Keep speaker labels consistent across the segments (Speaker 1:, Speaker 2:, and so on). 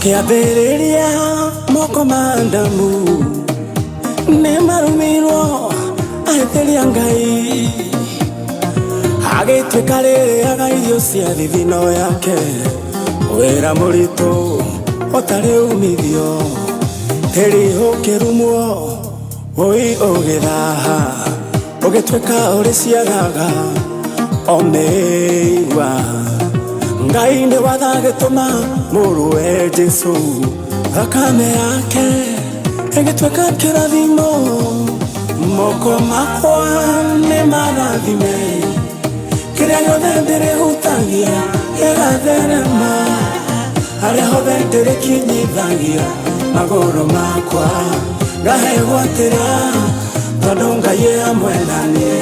Speaker 1: Kĩambĩrĩria moko ma Adamu nĩmarumirwo ahĩtĩria Ngai, agĩtuĩka rĩrĩaga irio cia thithino yake, wĩra mũritũ ũtarĩ umithio, tĩri ũkĩrumwo ũi ũgĩthaha, ũgĩtuĩka ũrĩ ciagaga o mĩigua. Ngai nĩ watha agĩtũma mũrũwe Jesũ, thakame yake ĩgĩtuĩka kĩrathimo. Moko makwa nĩ marathime, kĩrĩa gĩothe ndĩrĩhutagia gĩgatherema, harĩa hothe ndĩrĩkinyithagia magũrũ makwa ngahegwatĩra, tondũ Ngai e hamwe na niĩ.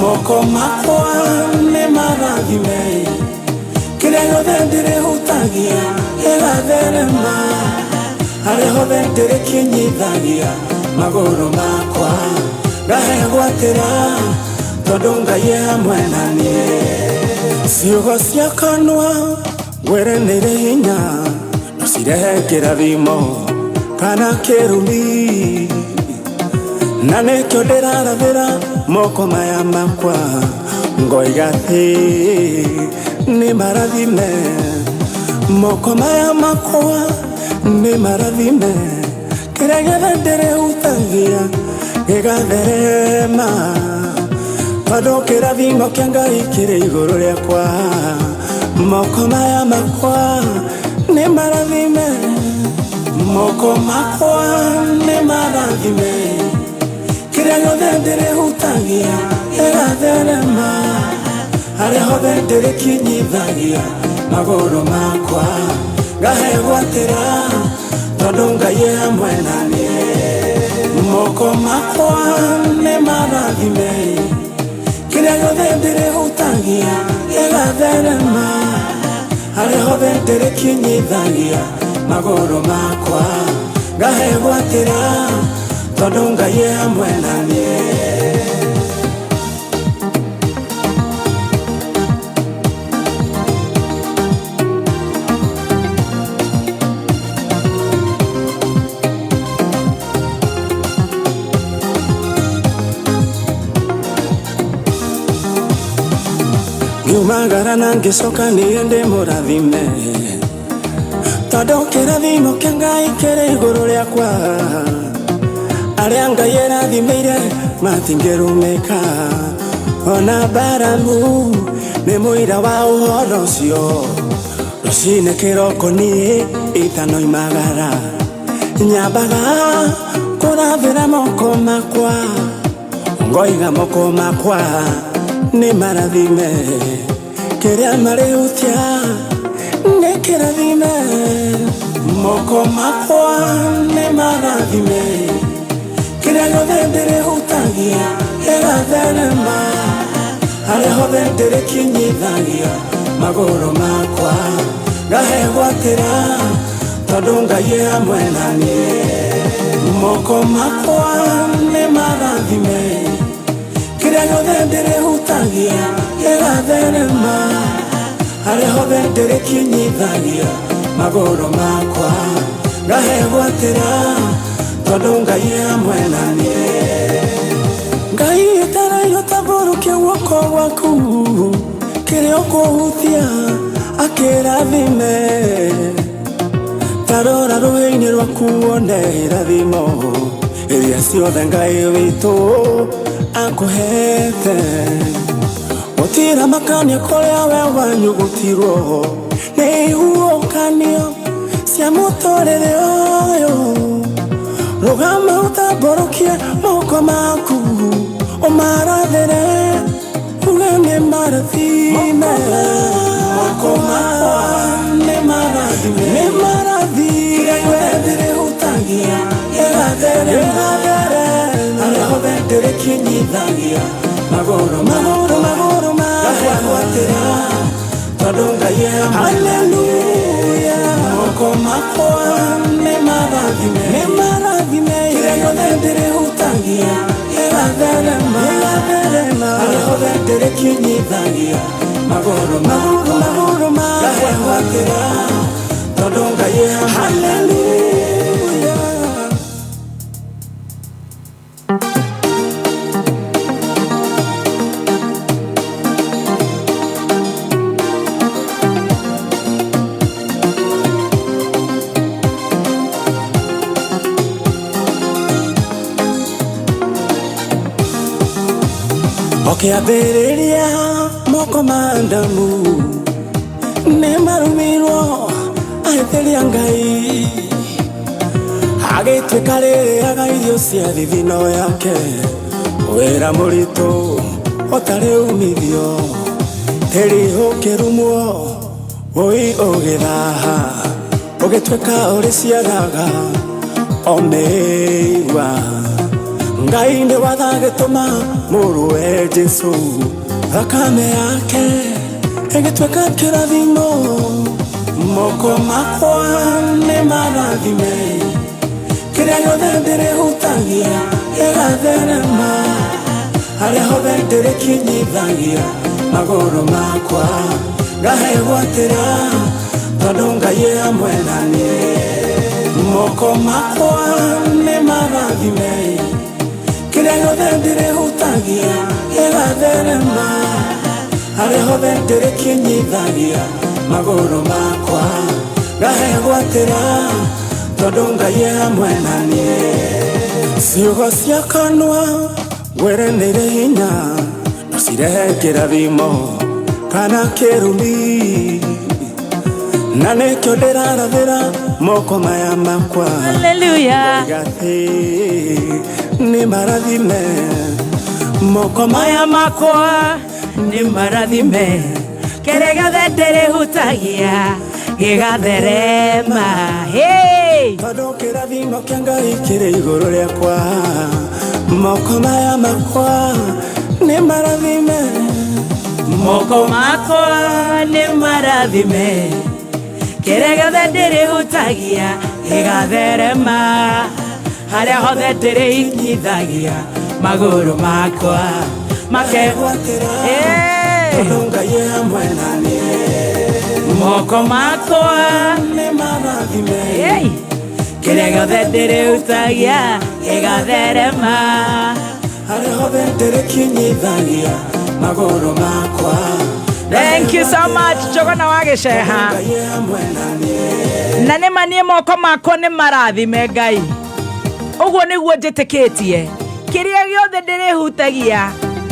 Speaker 1: Moko makwa nĩ marathime, kĩrĩa gĩothe ndĩrĩhutagia gĩgatherema, harĩa hothe ndĩrĩkinyithagia magũrũ makwa ngahegwatĩra, tondũ Ngai e hamwe na niĩ. Ciugo cia kanua ngwĩre nĩirĩ hinya, no cirehe kĩrathimo kana kĩrumi, na nĩkĩo ndĩrarathĩra moko maya makwa ngoiga atĩ nĩ marathime. Moko maya makwa nĩ marathime, kĩrĩa gĩothe ndĩrĩhutagia gĩgatherema, tondũ kĩrathimo kĩa Ngai kĩrĩ igũrũ rĩakwa. Moko maya makwa nĩ marathime, moko makwa nĩ marathime, kĩrĩa gĩothe ndĩrĩhutagia gĩgatherema, harĩa hothe ndĩrĩkinyithagia magũrũ makwa ngahegwatĩra, tondũ Ngai e hamwe na niĩ. Moko makwa nĩ marathime, kĩrĩa gĩothe ndĩrĩhutagia gĩgatherema, harĩa hothe ndĩrĩkinyithagia magũrũ makwa ngahegwatĩra, tondũ Ngai e hamwe na niĩ. Ngiumagara na ngĩcoka niĩ ndĩ mũrathime, tondũ kĩrathimo kĩa Ngai kĩrĩ igũrũ rĩakwa. Arĩa Ngai ĩrathimĩire matingĩrumĩka, ona Baramu nĩ mũira wa ũhoro ũcio. Rũcinĩ kĩroko niĩ itanoimagara, nyambaga kũrathĩra moko makwa, ngoiga moko makwa nĩ marathime, kĩrĩa marĩhutia nĩ kĩrathime. Moko makwa nĩ marathime, kĩrĩa gĩothe ndĩrĩhutagia gĩgatherema, harĩa hothe ndĩrĩkinyithagia magũrũ makwa ngahegwatĩra, tondũ Ngai e hamwe na niĩ. Moko makwa nĩ marathime, kĩrĩa gĩothe ndĩrĩhutagia gĩgatherema, harĩa hothe ndĩrĩkinyithagia magũrũ makwa ngahegwatĩra, tondũ Ngai e hamwe na niĩ. Ngai ĩtarairwo ũtambũrũkie guoko gwaku, kĩrĩa ũkũhutia akĩrathime. Ta rora rũhĩ-inĩ rwaku wone irathimo iria ciothe Ngai witũ akũhete. Gũtira makania kũrĩa we wanyugutirwo nĩ ihuhũkanio cia mũtũrĩre ũyũ. Rũgama ũtambũrũkie moko maku ũmarathĩre, uge nĩ marathime. Moko makwa nĩ marathime, nĩ marathime, kĩrĩa gĩothe ndĩrĩhutagia gĩgatherema, harĩa hothe ndĩrĩkinyithagia magũrũ magũrũ magũrũ ngahegwatĩra, tondũ Ngai e hamwe na niĩ. Moko makwa nĩ marathime, nĩ marathime, kĩrĩa gĩothe ndĩrĩhutagia gĩgatherema, harĩa hothe ndĩrĩkinyithagia magũrũ magũrũ magũrũ ngahegwatĩra, Tondũ Ngai e hamwe. Hallelujah. Ũkĩambĩrĩria moko ma Adamu nĩ marumirwo ahĩtĩria Ngai, agĩtuĩka rĩrĩaga irio cia thithino yake, wĩra mũritũ ũtarĩ umithio, tĩri ũkĩrumwo, ũi ũgĩthaha, ũgĩtuĩka ũrĩciaraga o mĩigua. Ngai nĩ watha agĩtũma mũrũwe Jesũ, thakame yake ĩgĩtuĩka kĩrathimo. Moko makwa nĩ marathime, kĩrĩa gĩothe ndĩrĩhutagia gĩgatherema, harĩa hothe ndĩrĩkinyithagia magũrũ makwa ngahegwatĩra, tondũ Ngai e hamwe na niĩ. Moko makwa nĩ marathime, kĩrĩa gĩothe ndĩrĩhutagia gĩgatherema, harĩa hothe ndĩrĩkinyithagia magũrũ makwa ngahegwatĩra, tondũ Ngai e hamwe na niĩ. Ciugo cia kanua ngwĩre nĩirĩ hinya, no cirehe kĩrathimo kana kĩrumi, na nĩkĩo ndĩrarathĩra moko maya makwa.
Speaker 2: Hallelujah.
Speaker 1: Ngoiga atĩ nĩ marathime moko
Speaker 2: maya makwa nĩ marathime, kĩrĩa gĩothe ndĩrĩhutagia gĩgatherema. Hey!
Speaker 1: Tondũ kĩrathimo kĩa Ngai kĩrĩ igũrũ rĩakwa, moko maya makwa nĩ marathime.
Speaker 2: Moko makwa nĩ marathime, kĩrĩa gĩothe ndĩrĩhutagia gĩgatherema, harĩa hothe ndĩrĩinyithagia magũrũ makwa
Speaker 1: makegwatĩra.
Speaker 2: Hey!
Speaker 1: Tondũ Ngai e hamwe na niĩ.
Speaker 2: Moko makwa
Speaker 1: nĩ marathime.
Speaker 2: Hey! Kĩrĩa gĩothe ndĩrĩhutagia gĩgatherema,
Speaker 1: harĩa hothe ndĩrĩkinyithagia magũrũ makwa.
Speaker 2: Thank you so much, Njogona wa Gĩceha.
Speaker 1: Ngai e hamwe na niĩ.
Speaker 2: Na nĩ ma niĩ moko makwa nĩ marathime Ngai, ũguo nĩguo njĩtĩkĩtie. Kĩrĩa gĩothe ndĩrĩhutagia,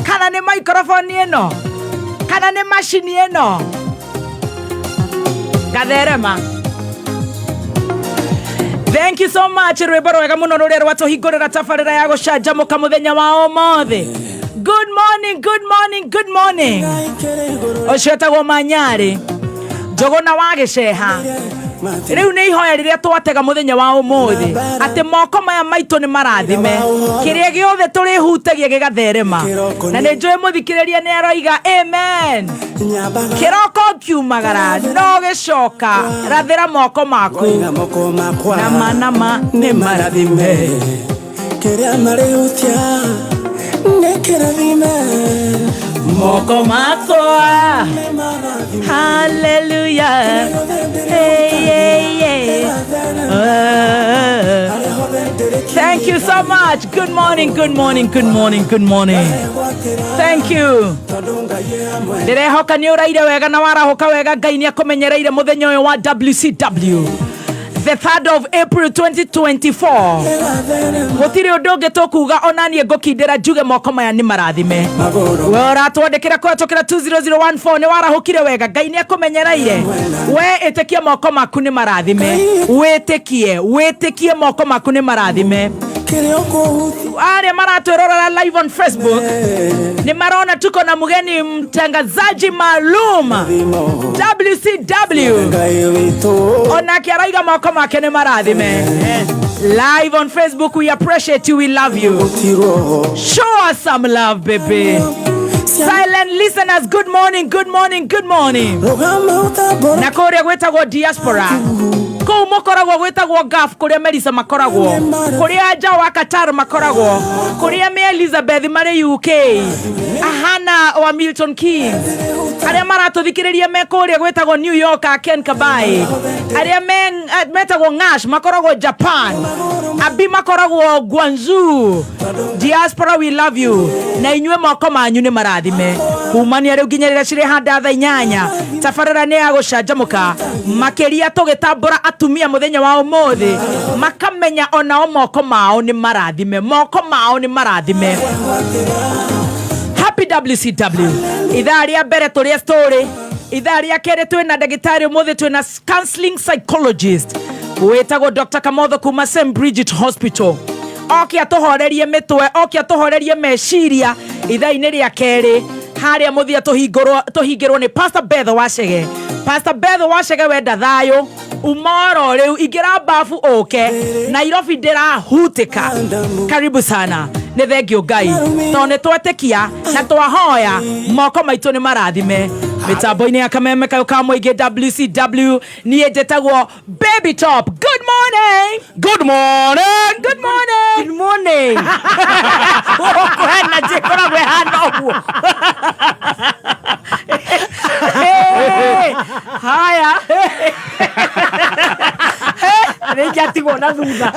Speaker 2: kana nĩ microphone ĩno kana nĩ macini ĩno, ngatherema. Thank you so much. Rwĩmbo rwega mũno rũrĩa rwatũhingũrĩra tabarĩra ya gũcanjamũka mũthenya wa ũmũthĩ. Good morning, good morning, good morning.
Speaker 1: Ngai kĩrĩ igũrũ.
Speaker 2: Ũcio etagwo Manyarĩ Njogona wa Gĩceha. Rĩu nĩ ihoya rĩrĩa twatega mũthenya wa ũmũthĩ atĩ moko maya maitũ nĩ marathime, kĩrĩa gĩothe tũrĩhutagia gĩgatherema, na nĩ njũĩ mũthikĩrĩria nĩ aroiga amen.
Speaker 1: Nyambaga
Speaker 2: Kĩroko kiumagara no gĩcoka rathĩra moko maku.
Speaker 1: Ngoiga moko makwa
Speaker 2: nama nama
Speaker 1: nĩ marathime, kĩrĩa marĩhutia nĩ kĩrathime.
Speaker 2: Moko makwa.
Speaker 1: Nĩ marathime.
Speaker 2: Hallelujah. Hey, hey, hey. Oh. Thank you so much. Good morning, good morning, good morning, good morning. Thank you. Ndĩrehoka nĩ ũraire wega na warahũka wega. Ngai nĩ akũmenyereire mũthenya ũyũ wa WCW, the 3rd of April 2024. Gũtirĩ ũndũ ũngĩ tũkuga, ona niĩ ngũkindĩra njuge moko maya nĩ marathime. We ũratwandĩkĩra kũhetũkĩra 20014, nĩ warahũkire wega, Ngai nĩ akũmenyereire. We ĩtĩkie moko maku nĩ marathime, wĩtĩkie, wĩtĩkie moko maku nĩ marathime.
Speaker 1: Kĩrĩa ũkũhutia.
Speaker 2: Arĩa maratwĩrorera live on Facebook nĩ marona tuko na mgeni mtangazaji maalum, WCW.
Speaker 1: Ngai witũ.
Speaker 2: Onake araiga moko make nĩ marathime. Live on Facebook, we appreciate you, we love you.
Speaker 1: Gũtirwo.
Speaker 2: Show us some love, baby. Silent listeners, good morning, good morning, good morning.
Speaker 1: Rũgama ũtambũra.
Speaker 2: Na kũrĩa gwĩtagwo diaspora, kũu mũkoragwo gwĩtagwo Gulf, kũrĩa Melissa makoragwo, kũrĩa nja wa Qatar makoragwo, kũrĩa me Elizabeth marĩ UK, ahana wa Milton Keynes, Arĩa maratũthikĩrĩria me kũrĩa gwĩtagwo New York a Ken Kabai, arĩa metagwo Ngash makoragwo Japan, Abi makoragwo Guangzhou. Diaspora, we love you, na inyuĩ moko manyu nĩ marathime kumania rĩu nginya rĩrĩa cirĩhanda thaa 8. Tabarĩra nĩ ya gũcanjamũka makĩria, tũgĩtambũra atumia mũthenya wa ũmũthĩ, makamenya onao moko mao nĩ marathime, moko mao nĩ marathime. Happy WCW. Ithaa rĩa mbere tũrĩa story, ithaa rĩa kerĩ twĩna ndagĩtarĩ. Ũmũthĩ twĩna counseling psychologist wĩtagwo Dr. Kamotho kuma St Bridget Hospital, oke atũhorerie mĩtwe, oke atũhorerie meciria ithaa-inĩ rĩa kerĩ. Harĩa mũthia tũhingĩrwo nĩ Pastor Beth Wacege. Pastor Beth Wacege, wenda thayũ umoro rĩu, ingĩra mbabu ũke Nairobi, ndĩrahutika. Karibu sana, nĩ thengio Ngai tondũ nĩ twetĩkia na twahoya moko maitũ nĩ marathime. Mĩtambo-inĩ ya Kameme kayũ ka mũingĩ WCW, niĩ njĩtagwo Baby Top. Good morning.
Speaker 1: Good morning.
Speaker 2: Good morning.
Speaker 3: Good morning. Gũkũ hena njĩkoragwo ĩhana ũguo. Hey, haya rĩngĩ atigwo na thutha.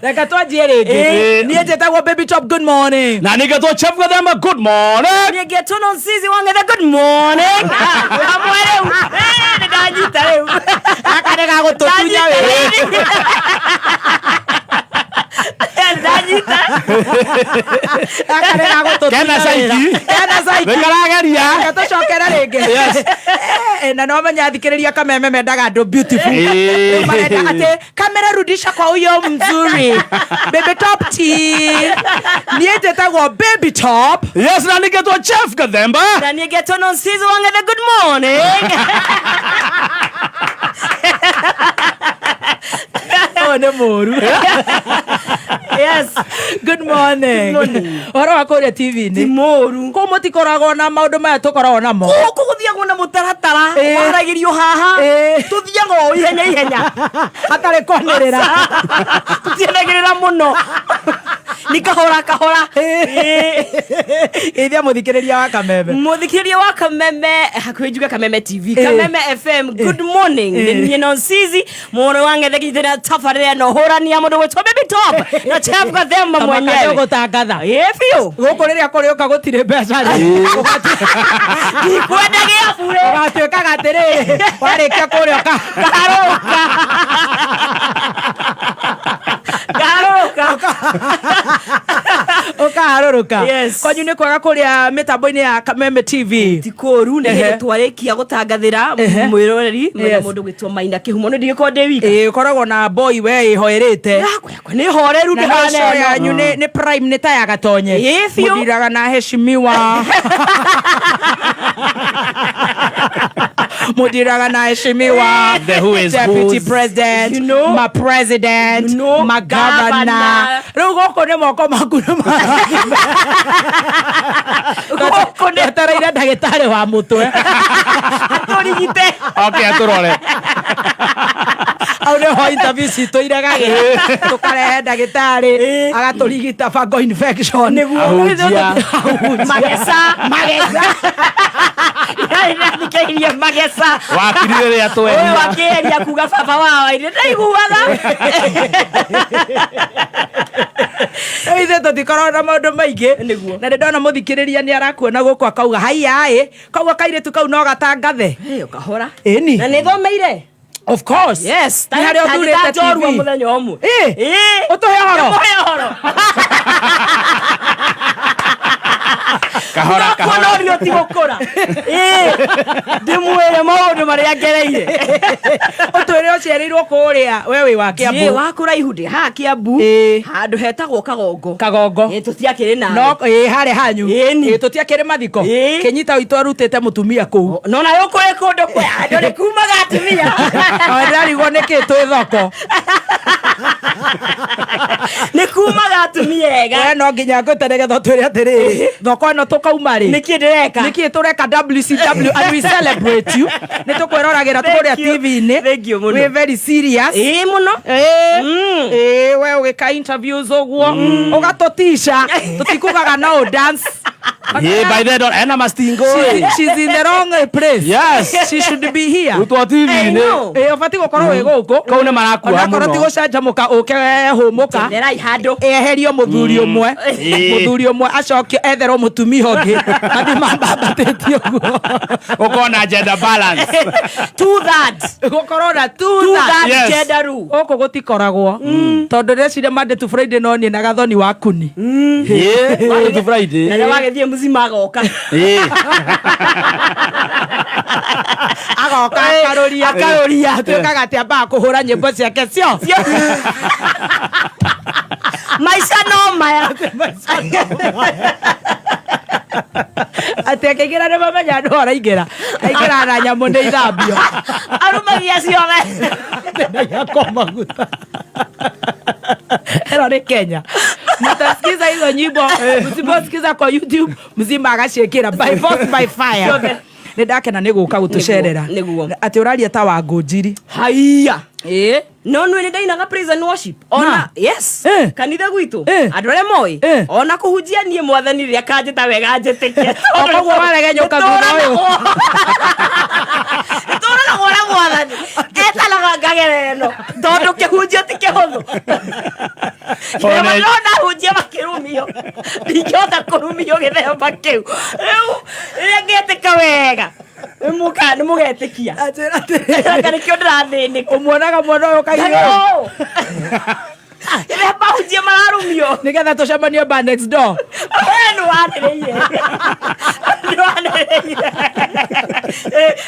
Speaker 2: Reke twanjie rĩngĩ. Niĩ njĩtagwo Baby Top, good morning.
Speaker 1: Na nĩgetwo Chef Gathemba, good morning.
Speaker 3: Niĩ ngetwo no Nzizi Wang'ethe, good morning. Hamwe rĩu. Eh, nĩ ndanyita rĩu.
Speaker 2: Gaka nĩ gagũtũtunya wĩra.
Speaker 3: Ndanyita.
Speaker 2: Gaka nĩ gagũtũtunya
Speaker 1: Kena
Speaker 2: wĩra.
Speaker 1: saiki.
Speaker 2: Kena saiki.
Speaker 1: Nĩ karageria.
Speaker 2: Reke tũcokere rĩngĩ.
Speaker 1: Yes.
Speaker 2: Na no menya athikĩrĩria Kameme mendaga andũ beautiful. Rĩu marenda atĩ kamera rudisha kwa huyo mzuri Baby Top T. Niĩ njĩtagwo Baby Top.
Speaker 1: Yes, na nĩgetwo Chef Gathemba.
Speaker 3: Na niĩ ngetwo no Nzizi Wang'ethe, good morning.
Speaker 2: Ũyũ nĩ mũru.
Speaker 3: Yes.
Speaker 2: Good morning.
Speaker 3: Good morning.
Speaker 2: Ũhoro wa kũrĩa TV-inĩ?
Speaker 3: Ti mũru.
Speaker 2: Kũu mũtikoragwo na maũndũ maya tũkoragwo namo.
Speaker 3: Gũkũ gũthiagwo na mũtaratara. Waragĩrio haha. Tũthiaga o ihenya ihenya.
Speaker 2: Hatarĩ kwanĩrĩra.
Speaker 3: Tũtianagĩrĩra mũno, ni kahora kahora.
Speaker 2: Geithia mũthikĩrĩria wa Kameme.
Speaker 3: Mũthikĩrĩria wa Kameme, hakuhĩ njuge Kameme TV, Kameme FM, good morning. Nĩ niĩ Nonsizi mũrũ wa Ng'ethe, kinyitĩra tabarĩra ĩno hũrania mũndũ gwĩtwo Baby Top na Chef Gathemba mwenyewe.
Speaker 2: Gũtangatha.
Speaker 3: Ĩ biũ.
Speaker 2: Gũkũ rĩrĩa kũrĩũka gũtirĩ mbeca rĩ,
Speaker 3: Ndikwenda gĩa bure.
Speaker 2: Ũgatuĩkaga atĩrĩrĩ, warĩkia kũrĩa ũka
Speaker 3: Ngarũka ngarũka.
Speaker 2: Ũkaharũrũka.
Speaker 3: Yes.
Speaker 2: Kwanyu nĩ kwega kũrĩa mĩtambo-inĩ ya Kameme TV?
Speaker 3: Ti kũru, nĩ hĩndĩ twarĩkia gũtangathĩra mwĩroreri mwena mũndũ gwĩtwo Maina Kĩhumo, nĩ ndigĩkorwo ndĩ wika.
Speaker 2: Ĩĩ, ũkoragwo na boy we ĩhoerĩte.
Speaker 3: Yakwa yakwa nĩ horeru.
Speaker 2: Na
Speaker 3: ndĩhana
Speaker 2: show
Speaker 3: ĩno.
Speaker 2: yanyu nĩ prime, nĩ ta ya Gatonye.
Speaker 3: Ĩĩ, biũ.
Speaker 2: Mũthiraga na heshimiwa, mũthiraga na heshimiwa
Speaker 1: The who is
Speaker 2: deputy
Speaker 1: who's.
Speaker 2: president,
Speaker 3: You know.
Speaker 2: ma president,
Speaker 3: You know.
Speaker 2: ma governor.
Speaker 3: Governor.
Speaker 2: Rĩu gũkũ nĩ moko maku nĩ marathime.
Speaker 3: Gũkũ nĩ-
Speaker 2: Etereire ndagĩtarĩ wa mũtwe
Speaker 3: atũrigite.
Speaker 1: Okay, atũrore.
Speaker 2: Au nĩho interview citũ iregagĩra, tũkarehe ndagĩtarĩ agatũrigita fungal infection.
Speaker 3: Nĩguo.
Speaker 1: Ahunjia.
Speaker 2: Ahunjia.
Speaker 3: Mageca.
Speaker 2: Mageca.
Speaker 3: Irathikĩrĩria mageca.
Speaker 1: Wakiri rĩrĩa
Speaker 3: Ũyũ
Speaker 1: tweria.
Speaker 3: akĩgeria kuga baba wao aire ndaiguaga.
Speaker 2: Rĩu ithuĩ tũtikoragwo na maũndũ maingĩ.
Speaker 3: Nĩguo.
Speaker 2: Na nĩ ndona mũthikĩrĩria nĩ arakuona gũkũ akauga haiyaĩ, koguo kairĩtu kau no gatangathe.
Speaker 3: Ĩyo kahora.
Speaker 2: Ĩni.
Speaker 3: Na nĩ thomeire.
Speaker 2: Of course.
Speaker 3: Yes.
Speaker 2: Nĩ harĩa ũthurĩte
Speaker 3: njorua
Speaker 2: TV.
Speaker 3: mũthenya ũmwe.
Speaker 2: Ĩ.
Speaker 3: Ĩ.
Speaker 2: Ũtũhe ũhoro.
Speaker 3: Mũhe ũhoro.
Speaker 1: Kahora
Speaker 3: Kuona
Speaker 1: kahora.
Speaker 3: ũrio ti gũkũra. Ĩ. Ndĩmwĩre maũndũ marĩa ngereire.
Speaker 2: Ũtwĩre ũciarĩirwo kũrĩa, we wĩ wa
Speaker 3: Ĩ,
Speaker 2: Kĩambu?
Speaker 3: wa kũraihu, ndĩ haha Kĩambu.
Speaker 2: Ĩ.
Speaker 3: Handũ hetagwo Kagongo.
Speaker 2: Kagongo.
Speaker 3: Ĩ, tũtiakĩrĩ nawe.
Speaker 2: No ĩ harĩa hanyu.
Speaker 3: Ĩni.
Speaker 2: Ĩ, tũtiakĩrĩ mathiko.
Speaker 3: Ĩ.
Speaker 2: Kĩnyita witũ arutĩte mũtumia kũu.
Speaker 3: No nayo kũrĩ kũndũ kwa andũ nĩ kumaga atumia.
Speaker 2: O ndĩrarigwo nĩkĩ twĩ thoko.
Speaker 3: Nĩ kumaga atumia ega.
Speaker 2: We no nginya ngũte nĩgetha ũtwĩre atĩrĩrĩ, thoko ĩno tũkauma rĩ?
Speaker 3: Nĩkĩ ndĩreka?
Speaker 2: Nĩkĩ tũreka WCW, and we celebrate you. Nĩ tũkwĩroragĩra
Speaker 3: Thank
Speaker 2: kũrĩa
Speaker 3: you.
Speaker 2: TV-inĩ.
Speaker 3: Thank you mũno.
Speaker 2: Wĩ very serious.
Speaker 3: Ĩ mũno.
Speaker 2: Ĩĩ. Ĩĩ, we ũgĩka interviews ũguo ũgatũtisha, tũtikugaga no dance.
Speaker 1: Yeah, by the door ena mastingo.
Speaker 2: She's in the wrong place.
Speaker 1: Yes.
Speaker 2: She should be here.
Speaker 1: Rutwo TV-inĩ.
Speaker 3: know.
Speaker 2: Ĩ, ũbatiĩ gũkorwo wĩ gũkũ.
Speaker 1: Kũu nĩ marakuoha
Speaker 2: Onakorwo
Speaker 1: mũno.
Speaker 2: ti gũcanjamũka ũke hũmũka.
Speaker 3: Therai handũ.
Speaker 2: Eherio mũthuri ũmwe.
Speaker 1: Ĩĩ.
Speaker 2: Mũthuri ũmwe acokio etherwo mũtumia ũngĩ. Mathiĩ mambambatĩtie ũguo.
Speaker 1: Ũkona gender balance.
Speaker 3: Two thirds.
Speaker 2: Gũkorwo na two
Speaker 3: Two
Speaker 2: thirds.
Speaker 3: thirds
Speaker 1: Yes.
Speaker 3: gender rule.
Speaker 2: Gũkũ gũtikoragwo. Tondũ ndĩreciria Monday to Friday no niĩ na Gathoni wa Kuni.
Speaker 1: Yeah, Monday to Friday.
Speaker 3: Na rĩrĩa wagĩthiĩ mũcima agoka.
Speaker 1: Ĩĩ.
Speaker 2: Agoka akarũria.
Speaker 3: Akarũria.
Speaker 2: Atuĩkaga atĩ ambaga kũhũra nyĩmbo ciake cio.
Speaker 3: Maica no maya.
Speaker 2: Atĩ akĩingĩra nĩ mamenya andũ araingĩra. Aingĩra na nyamũ nĩ ithambio.
Speaker 3: Arumagia ciothe.
Speaker 2: Yakwa maguta. Ĩno nĩ Kenya. Mtasikiza hizo nyimbo, msiposikiza kwa YouTube, mzima agaciĩkĩra by force by fire.
Speaker 3: Ciothe.
Speaker 2: Nĩ ndakena nĩ gũka gũtũcerera.
Speaker 3: Nĩguo.
Speaker 2: Atĩ ũraria ta wa ngũnjiri.
Speaker 3: Haiya.
Speaker 2: Ĩĩ.
Speaker 3: No nĩ ndainaga praise and worship. Ona
Speaker 2: Na.
Speaker 3: yes.
Speaker 2: Eh.
Speaker 3: Kanitha gwitũ.
Speaker 2: Eh.
Speaker 3: Andũ arĩa moĩ.
Speaker 2: Eh.
Speaker 3: Ona kũhunjia niĩ mwathani rĩrĩa kanjĩta wega njĩtĩkie.
Speaker 2: O koguo waregenyũka thutha ũyũ.
Speaker 3: Nĩtũranagwo na mwathani. Etanaga ngagerera ĩno. Tondũ kĩhunjio ti kĩhũthũ.
Speaker 1: Ona-
Speaker 3: Ndĩrona hunjia makĩrumio. Ndingĩhota kũrumio gĩthemba kĩu. Rĩu rĩrĩa ngĩtĩka wega. Nĩmũgetĩkia.
Speaker 2: Atĩra atĩrĩrĩ.
Speaker 3: Anga nĩkĩo ndĩrathĩnĩka.
Speaker 2: Ũmuonaga mwena ũyũ ũkaigua.
Speaker 3: Rĩrĩa mahunjia mararumio.
Speaker 2: Nĩgetha tũcemanie bar next door.
Speaker 3: We nĩwanĩrĩire. Nĩwanĩrĩire.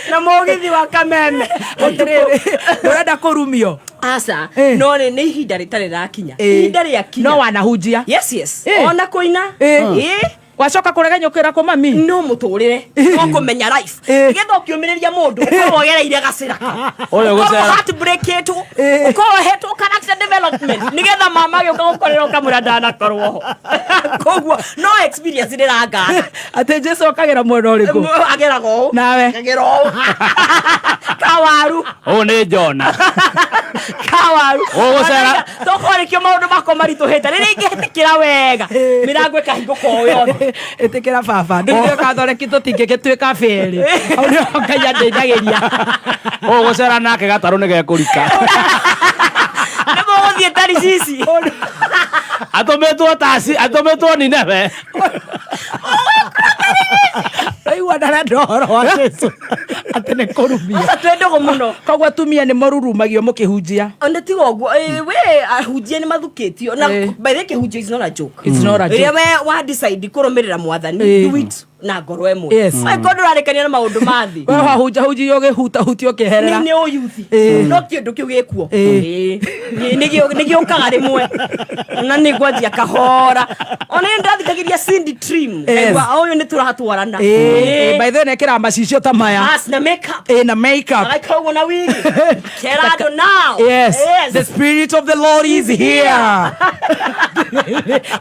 Speaker 3: Na mũgithi wa Kameme.
Speaker 2: Atĩrĩrĩ, ndũrenda kũrumio.
Speaker 3: Aca,
Speaker 2: Eh.
Speaker 3: no nĩ ihinda rĩtarĩ rĩrakinya.
Speaker 2: Ĩĩ.
Speaker 3: Ihinda rĩakinya.
Speaker 2: No wanahunjia.
Speaker 3: Yes, yes.
Speaker 2: Eh.
Speaker 3: Ona kũina.
Speaker 2: Eh.
Speaker 3: Ĩĩ.
Speaker 2: Wacoka kũregenyũkĩra kũ mami?
Speaker 3: No mũtũrĩre no kũmenya life
Speaker 2: Eh.
Speaker 3: nĩgetha ũkĩũmĩrĩria mũndũ ũkorwo ũgereire gacĩra
Speaker 1: Ũyũ
Speaker 3: ũkorwo
Speaker 1: gũcera.
Speaker 3: heartbreakĩtwo
Speaker 2: Eh.
Speaker 3: ũkorwo ũhetwo character development nĩgetha mama agĩũka gũkorera ũkamwĩra ndanakorwo ho koguo no experience ndĩrangana
Speaker 2: Atĩ Jesu okagĩra mwena ũrĩkũ?
Speaker 3: ageraga ũũ
Speaker 2: Nawe.
Speaker 3: agera ũũ kawaru
Speaker 1: Ũyũ nĩ Jona.
Speaker 3: Kawaru
Speaker 1: Ũgũcera.
Speaker 3: tokorwo nĩkĩo maũndũ makwa maritũhĩte rĩrĩa ingĩhetĩkĩra wega mĩrango ĩkahingũka o yothe.
Speaker 2: Ĩtĩkĩra baba. Ndũgĩtuĩka gathoreki tũtingĩgĩtuĩka bĩrĩ. Hau nĩho Ngai andeithagĩria.
Speaker 1: Ũyũ gũcera nake gatarũ nĩ gekũrika.
Speaker 3: Nĩ mũgũthiĩ Taricici.
Speaker 1: Atũmĩtwo taci, atũmĩtwo Nineve.
Speaker 2: Raigua ndarenda ũhoro wa Jesu. Atĩ nĩ kũrumio.
Speaker 3: Aca twĩ ndũgũ mũno.
Speaker 2: Koguo atumia nĩ marurumagio mũkĩhunjia.
Speaker 3: Ona tiga ũguo, we ahunjia nĩ mathukĩtio na
Speaker 2: Eh.
Speaker 3: by the way kĩhunjio is not a joke.
Speaker 2: It's not a
Speaker 3: Rĩrĩa
Speaker 2: joke.
Speaker 3: we wa decide kũrũmĩrĩra mwathani,
Speaker 2: Eh.
Speaker 3: do it na ngoro ĩmwe.
Speaker 2: Yes.
Speaker 3: Angĩkorwo ndũrarĩkania na maũndũ ma thĩ.
Speaker 2: We wahunjahunjia ũgĩhutahutio ũkĩeherera.
Speaker 3: Nĩ ũyuthi.
Speaker 2: Eh.
Speaker 3: No kĩndũ kĩu gĩkuo.
Speaker 2: Eh.
Speaker 3: Ĩĩ. Nĩ gĩũkaga rĩmwe. Na nĩ ngwanjia kahora. Ona nĩ ndathikagĩria Cindy Trim.
Speaker 2: Yes.
Speaker 3: Ngaigua ũyũ nĩ tũratwarana.
Speaker 2: Ĩĩ, by the way nekĩraga macicio ta maya.
Speaker 3: As na makeup.
Speaker 2: Ĩĩ, na makeup.
Speaker 3: Agaikara ũguo na wigi. Kera andũ now.
Speaker 2: Yes.
Speaker 3: Yes.
Speaker 2: The spirit of the Lord is here.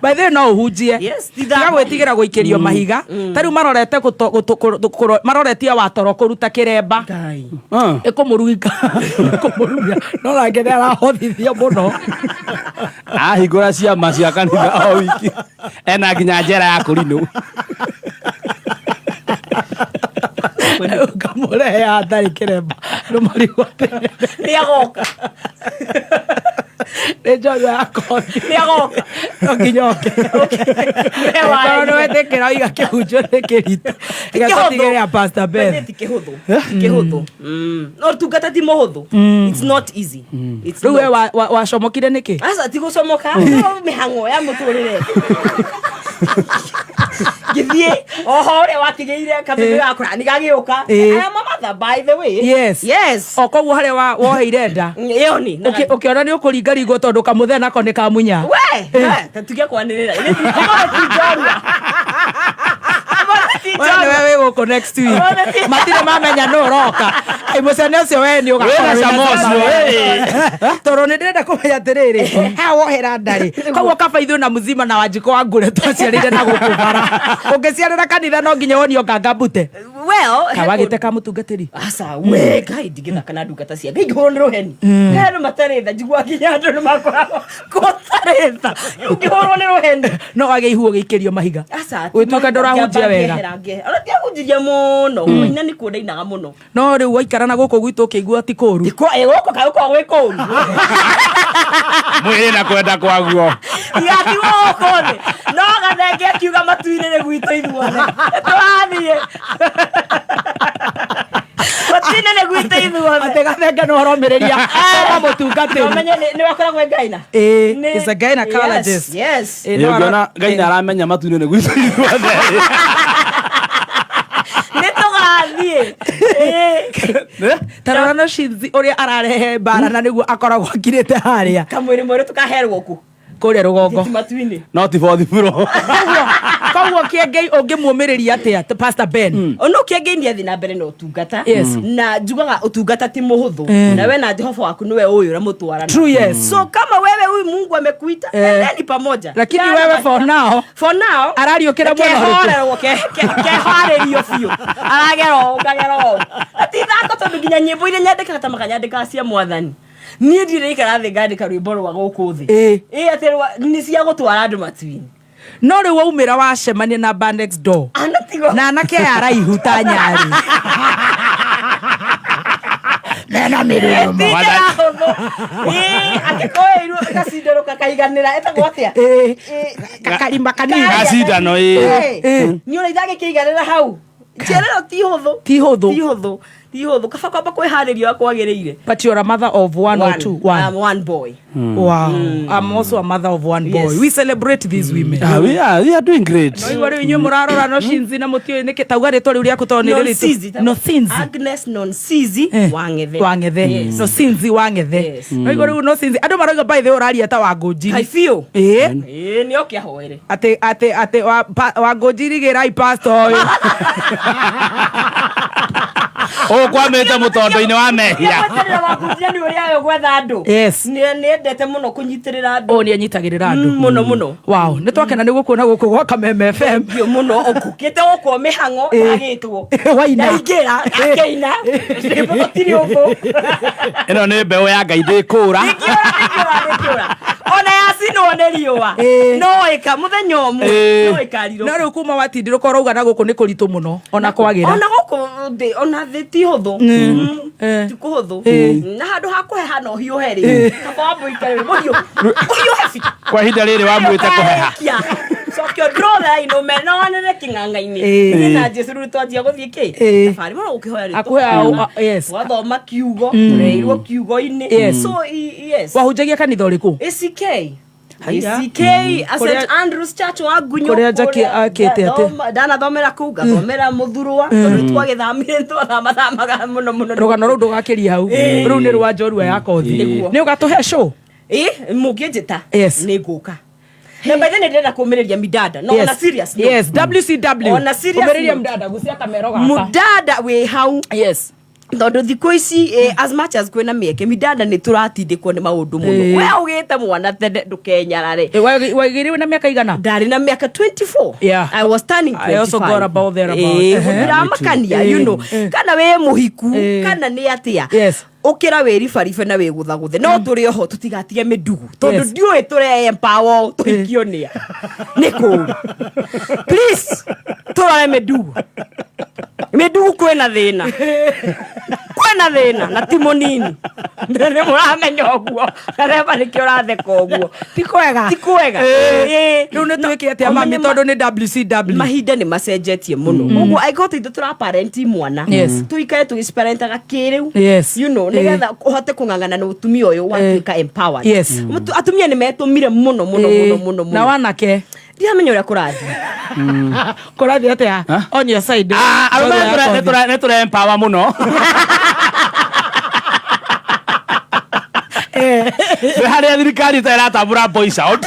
Speaker 2: By the way no ũhunjie.
Speaker 3: Yes,
Speaker 2: Tiga gwĩtigĩra gũikĩrio mahiga. Ta rĩu marorete maroretie watoro kũruta kĩremba.
Speaker 3: Ngai.
Speaker 2: Ĩkũmũruga. Ĩkũmũrumia. No nake nĩ arahothithio mũno.
Speaker 1: Ahingũra ciama cia kanitha o wiki. Ena nginya njera ya kũrinũ.
Speaker 2: Ũkamũrehe hatarĩ kĩremba. Andũ marigwo atĩrĩrĩ.
Speaker 3: Nĩ agoka.
Speaker 2: Nĩ njogu ya kothi.
Speaker 3: Nĩ agoka.
Speaker 2: No nginya oke.
Speaker 3: We
Speaker 2: Tondũ nĩ wetĩkĩra oiga kĩhunjio nĩ kĩritũ. Reke tũtigĩre ya Pastor Beth.
Speaker 3: Ti kĩhũthũ. Ti kĩhũthũ. No tungata ti mũhũthũ. It's not easy. It's
Speaker 2: Rĩu we
Speaker 3: not.
Speaker 2: wacomokire nĩkĩ?
Speaker 3: Aca ti gũcomoka. No mĩhang'o ya mũtũrĩre. Ngĩthiĩ oho ũrĩa wakĩgĩire kameme gakwa nĩ gagĩũka.
Speaker 2: Eh.
Speaker 3: I am a mother by the way.
Speaker 2: Yes.
Speaker 3: Yes.
Speaker 2: O koguo harĩa woheire nda.
Speaker 3: Ĩyo nĩ.
Speaker 2: Ũkĩona nĩ ũkũringaringwo tondũ kamũthee nako nĩ kamunya.
Speaker 3: We, we, tuge kwanĩrĩra. Ũmũthĩ ti njorua. Ũmũthĩ ti
Speaker 2: We nĩwe
Speaker 3: njorua.
Speaker 2: wĩ gũkũ next week.
Speaker 3: Ũmũthĩ ti-
Speaker 2: Matirĩ mamenya nũ ũroka. Ĩ, mũcene ũcio we nĩ ũgakorwo
Speaker 1: Wĩna
Speaker 2: wĩna
Speaker 1: cama
Speaker 2: cama.
Speaker 1: ũcio, ĩ.
Speaker 2: Tondũ nĩ ndĩrenda kũmenya atĩrĩrĩ, haha wohera nda rĩ, koguo kaba ithuĩ na mzima na Wanjikũ wa Ngure twaciarĩire na gũkũ bara. Ũngĩciarĩra kanitha no nginya wonio nganga mbute.
Speaker 3: We Well,
Speaker 2: Kawagĩte ka mũtungatĩri.
Speaker 3: Aca we Ngai, ndingĩthaka na ndungata cia Ngai ngĩhũrwo nĩ rũheni. He andũ matarĩ tha, njiguaga nginya andũ nĩ makoragwo gũtarĩ tha ũngĩhũrwo nĩ rũheni.
Speaker 2: No wage ihuo gĩikĩrio mahiga.
Speaker 3: Aca.
Speaker 2: Ũgĩtuĩka ndũrahunjia wega.
Speaker 3: Ona ndiahunjirie mũno, kũina nĩ kuo ndainaga mũno.
Speaker 2: No rĩu waikara na gũkũ gwitũ ũkĩigua ti kũru.
Speaker 3: Gũkũ kaĩ gũkoragwo gwĩ kũru.
Speaker 4: Mwĩrĩ na kwenda kwaguo.
Speaker 3: Igatigwo gũkũ thĩ no gathenge akiuga matu-inĩ nĩ gwitũ ithuothe tũrathiĩ, matu-inĩ nĩ gwitũ ithuothe.
Speaker 2: Atĩ gathenge no ũromĩrĩria kama mũtungatĩri.
Speaker 3: Ũmenye nĩ wakoragwo e ngaina.
Speaker 2: Ĩĩ, is a gynecologist.
Speaker 3: Yes.
Speaker 2: Ĩĩ, no
Speaker 4: Ũngĩona Ngai nĩ aramenya matu-inĩ nĩ gwitũ ithuothe.
Speaker 3: Nĩ tũgathiĩ. Ĩĩ.
Speaker 2: Ta rora no Shinzi ũrĩa ararehe mbara na nĩguo akoragwo akirĩte harĩa.
Speaker 3: Kamwĩrĩ mwerũ tũkaherwo kũ?
Speaker 2: Kũrĩa rũgongo.
Speaker 3: Ti matu-inĩ.
Speaker 4: No ti fourth floor.
Speaker 2: Koguo Kĩengei ũngĩmuũmĩrĩria atĩa Pastor Ben?
Speaker 3: Ono Kĩengei nĩ athiĩ na mbere na ũtungata.
Speaker 2: Yes.
Speaker 3: Na njugaga ũtungata ti mũhũthũ, na we na Jehova waku nĩwe ũyũ ũramũtwarana.
Speaker 2: True, yes.
Speaker 3: So kama wewe huyu Mungu amekuita, endeni pamoja.
Speaker 2: Lakini
Speaker 3: Yana
Speaker 2: wewe for now
Speaker 3: for now
Speaker 2: arariũkĩra mwena ũrĩkũ?
Speaker 3: Kehorerwo, keharĩrio biũ, aragera ũũ ngagera ũũ, na ti thako, tondũ nginya nyĩmbo iria nyandĩkaga ta makanyandĩkaga cia mwathani, niĩ ndirĩ ikara thĩ ngandĩka rwĩmbo rwa gũkũ thĩ. Ĩ atĩ nĩ cia gũtwara andũ matu-inĩ.
Speaker 2: No rĩu waumĩra wacemania na bar next door
Speaker 3: Anatigo
Speaker 2: na anake aya araihu ta nyarĩ mena mĩrũrũmo.
Speaker 3: Tinjĩra hũthũ. Ĩ angĩkoĩirwo gacindano kakaiganĩra ĩtagwo atĩa?
Speaker 2: Ĩĩ, kakarima kanini.
Speaker 4: Gacindano, ĩĩ.
Speaker 3: Nĩ ũrĩa itangĩkĩiganĩra hau njerero ti hũthũ.
Speaker 2: Ti hũthũ.
Speaker 3: Ti hũthũ, ti hũthũ, kaba kwamba kwĩharĩria ũrĩa kwagĩrĩire.
Speaker 2: But you're a mother of one, or two? One.
Speaker 3: One boy.
Speaker 2: Wow. I'm also a mother of one boy.
Speaker 3: Yes.
Speaker 2: We celebrate these women.
Speaker 4: Ah, we are doing great.
Speaker 2: No igua rĩu inyuĩ mũrarora no Shinzi na mũtiũĩ nĩkĩ tauga rĩtwa rĩu rĩaku tondũ nĩ
Speaker 3: Nonsizi.
Speaker 2: rĩritũ. No Sinzi.
Speaker 3: Agnes Nonsizi Wang'ethe.
Speaker 2: Wang'ethe.
Speaker 3: Yes.
Speaker 2: No Sinzi Wang'ethe.
Speaker 3: Yes.
Speaker 2: No igua rĩu no Sinzi andũ marauga by the way ũraria ta Wangũnjiri.
Speaker 3: Kai biũ.
Speaker 2: Ĩĩ.
Speaker 3: Ĩĩ, nĩ oke ahoere.
Speaker 2: Atĩ Wangũnjiri gĩrai pastor ũyũ.
Speaker 4: Ũkwamĩte mũtondo-inĩ wa mehia.
Speaker 3: Gweterera Wangũnjiri nĩ ũrĩa ũyũ gwetha andũ.
Speaker 2: Yes.
Speaker 3: Nĩ endete mũno kũnyitĩrĩra andũ.
Speaker 2: Ũũ nĩ anyitagĩrĩra andũ.
Speaker 3: Mũno mũno.
Speaker 2: Wow, nĩ twakena nĩ gũkuona gũkũ gwa Kameme FM.
Speaker 3: Biũ mũno ũkũkĩte gũkwo mĩhang'o ndagĩtwo.
Speaker 2: Waina.
Speaker 3: Ndaingĩra ngakĩina. Rwĩmbo rũtirĩ ũthũ.
Speaker 4: Ĩno nĩ mbeũ ya Ngai ndĩkũra.
Speaker 3: Ndingĩũra, ndingĩũra, ndingĩũra. Ona yacinwo nĩ riũa. No ĩka mũthenya ũmwe. No ĩkarirũka.
Speaker 2: No rĩu kuma watindirũka ũrauga na gũkũ nĩ kũritũ mũno ona kwagĩra.
Speaker 3: Ona gũkũ thĩ, ona thĩ ti hũthũ. Ti kũhũthũ, na handũ ha kũheha no hiũhe rĩ, kaba wambe ũikare wĩ mũhiũ, ũhiũhe biũ.
Speaker 4: Kwa ihinda rĩrĩ wamuĩte kũheha.
Speaker 3: Ũkarĩkia. Coke draw the line ũmenonere kĩng'ang'a-inĩ. Niĩ na Jesu rĩu twanjia gũthiĩ kĩ thabarĩ mũno gũkĩhoya rĩtwa.
Speaker 2: Akũhe, yes.
Speaker 3: Wathoma kiugo, tũreirwo kiugo-inĩ. So yes.
Speaker 2: Wahunjagia kanitha ũrĩkũ?
Speaker 3: ACK.
Speaker 2: Haiya.
Speaker 3: ACK, a St Andrews Church wa Ngunyo.
Speaker 2: Kũrĩa Jackie akĩte atĩ?
Speaker 3: Ndanathomera kũu, ngathomera Mũthurwa, tondũ nĩ twagĩthamire, nĩ twathamathamagaga mũno mũno.
Speaker 2: Rũgano rũu ndũgakĩria hau, rũu nĩ rwa njorua ya kothi.
Speaker 3: Nĩguo.
Speaker 2: Nĩ ũgatũhe show?
Speaker 3: Ĩ, mũngĩnjĩta
Speaker 2: Yes.
Speaker 3: nĩ ngũka. Na by the way, nĩ ndĩrenda kũmĩrĩria midada. No, on a serious note.
Speaker 2: Yes, WCW.
Speaker 3: On a serious
Speaker 2: Ũmĩrĩria
Speaker 3: note.
Speaker 2: mdada gucia kamero gaka.
Speaker 3: Mudada wĩ hau, tondũ thikũ ici as much as kwĩna mĩeke, midanda nĩ tũratindĩkwo nĩ maũndũ mũno. We ũgĩte mwana tene, ndũkenyarare.
Speaker 2: Waigĩrĩwe na mĩaka igana?
Speaker 3: Ndarĩ na mĩaka 24. I was turning 25.
Speaker 2: I also got about there about.
Speaker 3: Ndĩramakania, kana wĩ mũhiku kana nĩ atĩa, ũkĩra wĩ ribaribe na wĩ gũthagũthe, no tũrĩ oho tũtigatige mĩndugu, tondũ ndiũĩ tũre empower tũhikio nĩa nĩ kũu. Please tũrore mĩndugu, mĩndugu kwĩna thĩna, kwĩna thĩna na ti mũnini, nĩ mũramenya ũguo, na reba nĩkĩo ũratheka ũguo.
Speaker 2: Ti kwega.
Speaker 3: Ti kwega.
Speaker 2: Rĩu nĩ twĩke atĩa mami, tondũ nĩ WCW?
Speaker 3: Mahinda nĩ macenjetie mũno, ũguo angĩkorwo tũitũ tũraparenti mwana, tũikare tũgĩciparentaga kĩrĩu, nĩgetha ũhote kũng'ang'ana na mũtumia ũyũ watuĩka empowered. Atumia nĩ metũmire mũno mũno mũno mũno
Speaker 2: Na
Speaker 3: mũno.
Speaker 2: Wanake.
Speaker 3: Ndiramenya ũrĩa kũrathiĩ.
Speaker 2: Kũrathiĩ atĩa on your side?
Speaker 4: Ah, arũme
Speaker 2: Njorua ya kothi.
Speaker 4: nĩ tũre empower mũno. Nĩ harĩa thirikari ta ĩratambũra boys out.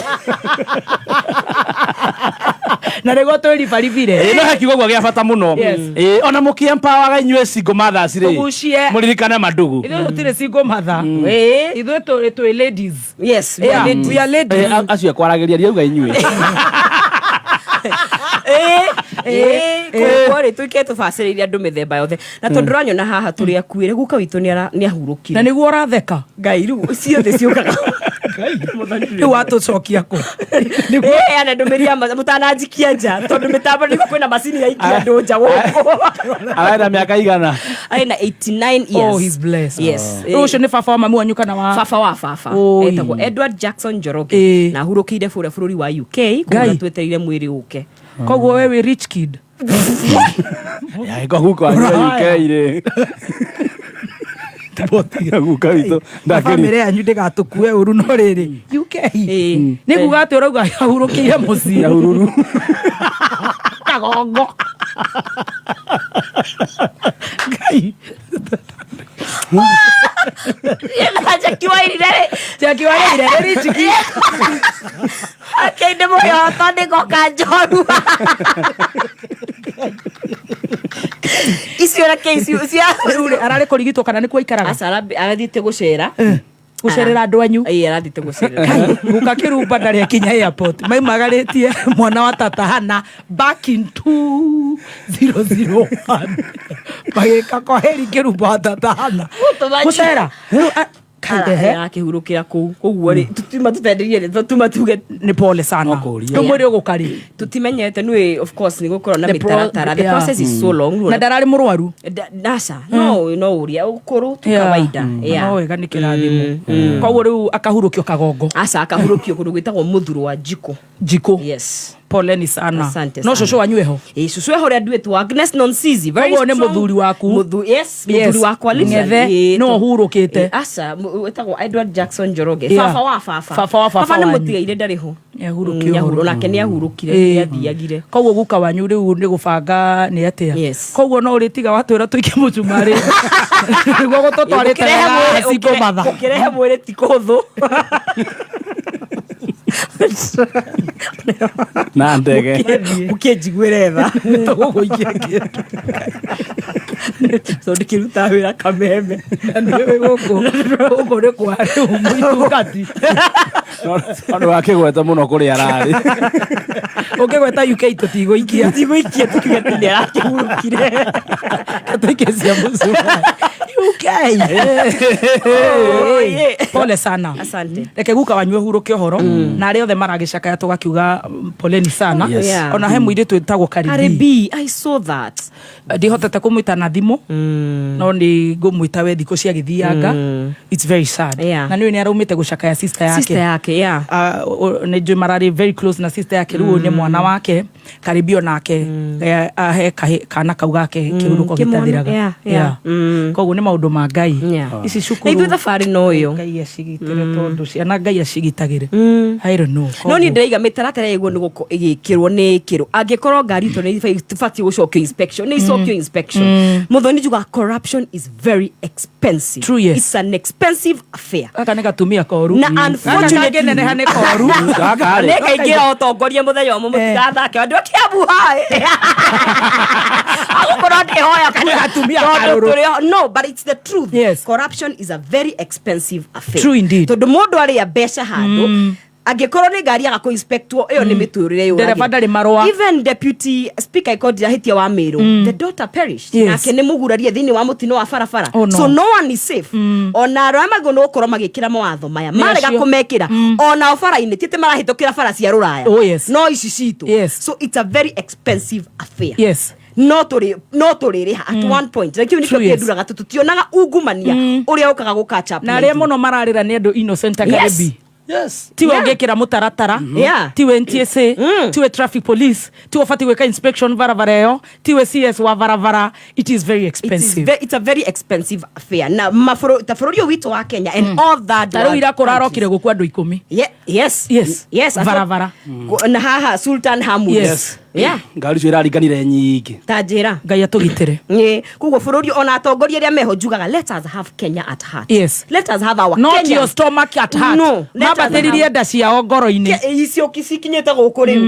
Speaker 2: Na nĩguo twĩribaribire.
Speaker 4: Ĩ, no he kiugo guo gĩa bata mũno. Ĩ, ona mũkĩempawaga inyuĩ single mothers rĩ,
Speaker 2: Tũgucie.
Speaker 4: mũririkane mandugu.
Speaker 2: Ithuĩ tũtirĩ single mother. Ithuĩ twĩ ladies.
Speaker 3: Yes, we
Speaker 2: Yeah,
Speaker 3: are ladies.
Speaker 2: we are ladies.
Speaker 4: Ĩ, acio ekwaragĩria riauga inyuĩ.
Speaker 3: Koguo rĩ, tũikare tũbacĩrĩire andũ mĩthemba yothe, na tondũ ũranyona haha tũrĩ akuĩre, guka witũ nĩ ahurũkire.
Speaker 2: Na nĩguo ũratheka.
Speaker 3: Ngai, rĩu ciothe ciũkaga.
Speaker 2: Rĩu watũcokia kũ?
Speaker 3: Ana ndũmĩrĩri ya mũtananjikia nja, tondũ mĩtambo nĩ kwĩna macini ya ikia andũ nja gũkũ.
Speaker 4: Ararĩ na mĩaka igana?
Speaker 3: Arĩ na 89 years.
Speaker 2: Oh, he's blessed.
Speaker 3: Yes.
Speaker 2: Rĩu ũcio nĩ baba wa mami wanyu kana wa?
Speaker 3: Baba wa baba.
Speaker 2: Oi.
Speaker 3: Etagwo Edward Jackson Njoroge. Na ahurũkĩire bũrĩa bũrũri wa UK.
Speaker 2: Ngai.
Speaker 3: Kũu twetereire mwĩrĩ ũke.
Speaker 2: Koguo we wĩ rich kid.
Speaker 4: Yagĩkorwo guka wanyu wa UK rĩ, guka witũ
Speaker 2: Na
Speaker 4: ndakĩri.
Speaker 2: bamĩrĩ yanyu ndĩgatũkue ũru, no rĩrĩ, UK nĩ kuga atĩ ũrauga ahurũkĩire mũciĩ
Speaker 4: Nyahururu.
Speaker 2: Kagongo. Ngai.
Speaker 3: Jackie Wairire rĩ.
Speaker 2: Jackie Wairire nĩ rich kid.
Speaker 3: Okay, ndĩ mũhĩoto nĩ ngoka njorua icio reke icio cia.
Speaker 2: Rĩu rĩ, ararĩ kũrigitwo kana nĩ kuo aikaraga?
Speaker 3: Aca, arathiĩte gũcera.
Speaker 2: Gũcerera andũ anyu.
Speaker 3: Ĩĩ, arathiĩte gũcerera.
Speaker 2: Guka Kĩrumba ndarĩ akinya airport, maimagarĩtie mwana wa tata Hana back in 2001, magĩka kwaheri Kĩrumba wa tata Hana.
Speaker 3: Gũtũma
Speaker 2: gũcera. Rĩu, kairehe.
Speaker 3: Arakĩhurũkĩra kũu, koguo rĩ, tuma tũtenderie, tuma tuge
Speaker 2: Nĩ pole sana.
Speaker 4: No kũũria.
Speaker 2: Rĩu mwĩrĩ ũgũka rĩ?
Speaker 3: Tũtimenyete nĩ, of course nĩ gũkorwo na
Speaker 2: The
Speaker 3: mĩtaratara, the process is so long.
Speaker 2: Na ndararĩ mũrwaru?
Speaker 3: Naca, no ũria ũkũrũ tu kawaida.
Speaker 2: No wega, nĩ kĩrathimo. Koguo rĩu akahurũkio Kagongo?
Speaker 3: Aca, akahurũkio kũndũ gwĩtagwo Mũthuro wa Njikũ.
Speaker 2: Njikũ.
Speaker 3: Yes.
Speaker 2: Poleni sana.
Speaker 3: Asante
Speaker 2: No
Speaker 3: sana.
Speaker 2: cũcũ wanyu eho?
Speaker 3: Ĩ, cũcũ eho ũrĩa nduĩtwo Agnes Nonsizi, very
Speaker 2: Koguo nĩ
Speaker 3: strong.
Speaker 2: mũthuri waku.
Speaker 3: Yes, mũthuri wakwa literally.
Speaker 2: Ng'ethe,
Speaker 3: Ĩ,
Speaker 2: no ũhurũkĩte.
Speaker 3: Ĩ, aca, wĩtagwo Edward Jackson Njoroge.
Speaker 2: Yeah.
Speaker 3: Baba wa baba.
Speaker 2: Baba wa baba
Speaker 3: Baba nĩ
Speaker 2: wanyu.
Speaker 3: mũtigaire, ndarĩ ho.
Speaker 2: Nĩahurũkire ũhoro.
Speaker 3: Onake nĩ ahurũkire, nĩ athiagire.
Speaker 2: Koguo guka wanyu rĩu nĩ gũbanga nĩ atĩa?
Speaker 3: Yes.
Speaker 2: Koguo no ũrĩtiga watwĩra tũikie mũcumarĩ nĩguo gũtũtwarĩte wega single mother.
Speaker 3: Ũkĩrehe mwĩrĩ ti kũhũthũ.
Speaker 4: Na ndege.
Speaker 3: Ũkĩnjiguĩre tha.
Speaker 2: Tũgũgũikia kĩndũ.
Speaker 3: Tondũ ndĩkĩrutaga wĩra kameme.
Speaker 2: Na nĩũĩ gũkũ nĩ kwa rĩu mũitungati.
Speaker 4: No nĩ wakĩgweta mũno kũrĩa ararĩ.
Speaker 2: Ũngĩgweta UK tũtigũikia.
Speaker 3: Tigũikia, tukiuge atĩ nĩ arakĩhurũkire.
Speaker 2: Tũikie cia mũcumarĩ UK.
Speaker 3: Oye.
Speaker 2: Pole sana.
Speaker 3: Asante.
Speaker 2: Reke guka wanyu ahurũke ũhoro, na arĩa othe maragĩcakaya tũgakiuga poleni sana.
Speaker 4: Yes.
Speaker 3: Yeah.
Speaker 2: Ona he mũirĩtu wĩtagwo Karibi.
Speaker 3: Karibi, I saw that.
Speaker 2: Ndihotete kũmwĩta na thimũ, no nĩ ngũmwĩta we thikũ ciagĩthianga. It's very sad.
Speaker 3: Yeah.
Speaker 2: Na nĩũĩ nĩ araumĩte gũcakaya sister yake.
Speaker 3: Sister yake, yeah.
Speaker 2: Nĩ njũĩ mararĩ very close na sister yake. Rĩu ũyũ nĩ mwana wake Karibi, onake ahe kana kau gake kĩhurũko
Speaker 3: Kĩmwana,
Speaker 2: gĩtathiraga. Koguo nĩ maũndũ ma Ngai ici
Speaker 3: Na
Speaker 2: cukuru.
Speaker 3: ithuĩ thabarĩ no ĩyo.
Speaker 2: Ngai acigitĩre, tondũ ciana Ngai acigitagĩre. I don't know.
Speaker 3: No niĩ ndĩraiga mĩtaratara ĩguo nĩ gũkorwo ĩgĩkĩrwo nĩ ĩkĩrwo, angĩkorwo ngari itũ nĩ ibatiĩ gũcokio inspection, nĩ icokio inspection. Mũthoni, njugaga corruption is very expensive.
Speaker 2: True, yes.
Speaker 3: It's an expensive affair.
Speaker 2: Gaka nĩ gatumia koru.
Speaker 3: Na
Speaker 2: Gaka
Speaker 3: unfortunately-
Speaker 2: kangĩneneha nĩ koru.
Speaker 4: Gaka rĩ.
Speaker 3: Nĩkaingĩra ũtongoria mũthenya ũmwe, mũtigathake andũ a Kiambu haĩ agũkorwo ndĩhoya.
Speaker 2: Nĩ gatumia
Speaker 3: Tondũ
Speaker 2: karũrũ.
Speaker 3: No, but it's the truth. Corruption is a very expensive affair.
Speaker 2: True indeed.
Speaker 3: Tondũ mũndũ arĩa mbeca handũ, angĩkorwo nĩ ngari yaga kũinspectwo, ĩyo nĩ mĩtũrĩre yũragĩra.
Speaker 2: Ndereba ndarĩ marũa.
Speaker 3: Even deputy speaker ikorwo ndirahĩtia wa Meru, the daughter perished. Nake nĩ mũgurarie thĩinĩ wa mũtino wa barabara.
Speaker 2: Oh, no.
Speaker 3: So no one is safe. Ona arĩa magĩrĩirwo nĩ gũkorwo magĩkĩra mawatho maya marega
Speaker 2: acio.
Speaker 3: kũmekĩra, onao bara-inĩ ti atĩ marahĩtũkĩra bara cia rũraya.
Speaker 2: Oh, yes.
Speaker 3: No ici citũ. So it's a very expensive affair. No tũrĩrĩha at one point, na kĩu nĩkĩo
Speaker 2: True, yes.
Speaker 3: kĩnduraga tũtionaga ungumania ũrĩa ũkaga gũ catch up
Speaker 2: Na
Speaker 3: na
Speaker 2: arĩa
Speaker 3: ithuĩ.
Speaker 2: mũno mararĩra nĩ andũ innocent. Karibi tiwe ũngĩkĩra mũtaratara, tiwe NTSA, tiwe traffic police, tiwe ũbatiĩ gwĩka inspection barabara ĩyo, tiwe CS wa barabara. It is very
Speaker 3: It is
Speaker 2: expensive.
Speaker 3: It's a very expensive affair na ta bũrũri ũyũ witũ wa Kenya and all that
Speaker 2: Ta rĩu ira kũrarokire gũkua andũ 10.
Speaker 3: Yes.
Speaker 2: Yes. Barabara.
Speaker 3: Na haha Sultan Hamud.
Speaker 4: Ngari icio iraringanire nyingĩ.
Speaker 3: Ta njĩra.
Speaker 2: Ngai atũgitĩre.
Speaker 3: Ĩ, koguo bũrũri ona atongoria arĩa meho, njugaga let us have Kenya at heart. Let us have our
Speaker 2: Not
Speaker 3: Kenya.
Speaker 2: your stomach at heart.
Speaker 3: No, let us
Speaker 2: Mambatĩririe nda ciao ngoro-inĩ.
Speaker 3: Icio cikinyĩte gũkũ rĩu,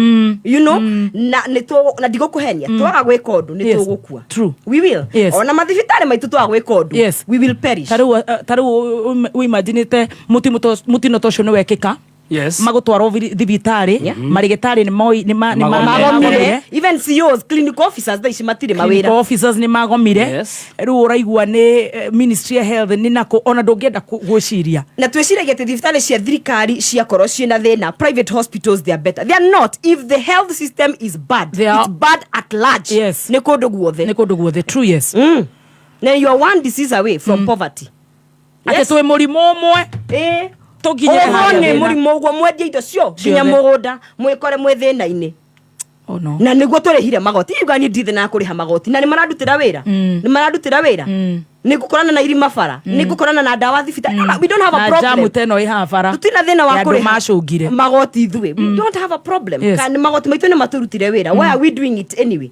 Speaker 3: na nĩ na ndigũkũhenia, twaga gwĩka ũndũ nĩ tũgũkua. We will. Ona mathibitarĩ maitũ, twaga gwĩka ũndũ, we will perish.
Speaker 2: Ta rĩu wĩimaginĩte mũtino ta ũcio nĩ wekĩka. Magũtwarwo thibitarĩ, marĩgĩtarĩ nĩ moi- nĩ ma- nĩ ma-
Speaker 4: Magomire.
Speaker 2: magomire.
Speaker 3: Even CEOs, clinical officers, thaa ici matirĩ
Speaker 2: Clinical
Speaker 3: mawĩra.
Speaker 2: officers nĩ magomire. Rĩu ũraigua nĩ ministry ya health nĩ nako ona ndũngĩenda gwĩciria.
Speaker 3: Na twĩciragia atĩ thibitarĩ cia thirikari ciakorwo ciĩna thĩna, private hospitals, they are better. They are not. If the health system is bad, it's bad at large. Nĩ kũndũ guothe.
Speaker 2: Nĩ kũndũ guothe, true, yes.
Speaker 3: Na you are one disease away from poverty.
Speaker 2: Atĩ twĩ mũrimũ ũmwe tũkinyĩre
Speaker 3: Ũguo
Speaker 2: harĩa
Speaker 3: nĩ
Speaker 2: thĩna.
Speaker 3: mũrimũ ũguo, mwendie indo cio nginya
Speaker 2: Ciothe.
Speaker 3: mũgũnda, mwĩkore mwĩ thĩna-inĩ.
Speaker 2: Oh, no.
Speaker 3: Na nĩguo tũrĩhire magoti. Iuga niĩ ndirĩ na kũrĩha magoti na nĩ marandutĩra wĩra, nĩ marandutĩra wĩra, nĩ ngũkorana na irima bara, nĩ ngũkorana na ndawa thibitarĩ. No, we don't have a
Speaker 2: Na
Speaker 3: problem.
Speaker 2: jamu ta ĩno ĩ haha bara
Speaker 3: Tutina thĩna wa
Speaker 2: ya andũ
Speaker 3: kũrĩha
Speaker 2: macũngire.
Speaker 3: magoti ithuĩ. We don't have a problem. Kana magoti maitũ nĩ matũrutire wĩra, why are we doing it anyway?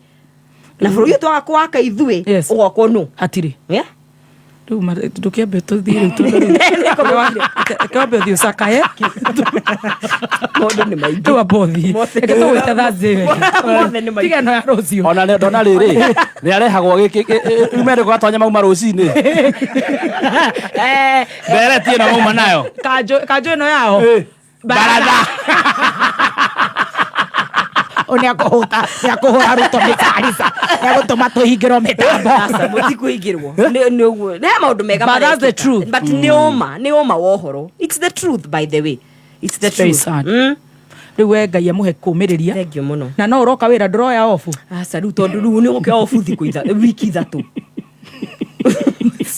Speaker 3: Na bũrũri ũyũ twaga kũwaka ithuĩ, ũgwakwo nũ?
Speaker 2: Hatirĩ. Rĩu ndũkĩambe tũthiĩ rĩu tondũ rĩu kĩambe ũthiĩ ũcakaye.
Speaker 3: Maũndũ nĩ maingĩ.
Speaker 2: Rĩu amba ũthiĩ.
Speaker 3: Mothe
Speaker 2: Reke tũgwĩte Thursday wega.
Speaker 3: Mothe nĩ maingĩ.
Speaker 2: Tiga ĩno ya rũciũ.
Speaker 4: Ona ndona rĩrĩ nĩ arehagwo gĩkĩ ume rĩ gatonya mauma rũcinĩ ndereti ĩno mauma nayo.
Speaker 2: Kanjũ ĩno yao.
Speaker 4: Baratha.
Speaker 2: Nĩ akũhũta, nĩ akũhũra Ruto mĩcarisa, nĩ agũtũma tũhingĩrwo mĩtambo.
Speaker 3: Aca, mũtikũingĩrwo. Nĩ ũguo nĩ he maũndũ mega
Speaker 2: But that's the
Speaker 3: marekĩka.
Speaker 2: truth.
Speaker 3: But nĩ ũma, nĩ ũma wa ũhoro. It's the truth, by the way, it's the
Speaker 2: It's very
Speaker 3: truth.
Speaker 2: sad. Rĩu we Ngai amũhe kũmĩrĩria.
Speaker 3: Thank you mũno.
Speaker 2: Na no ũroka wĩra, ndũroya obu?
Speaker 3: Aca, rĩu tondũ rĩu nĩ gũkĩoya obu thikũ wiki 3.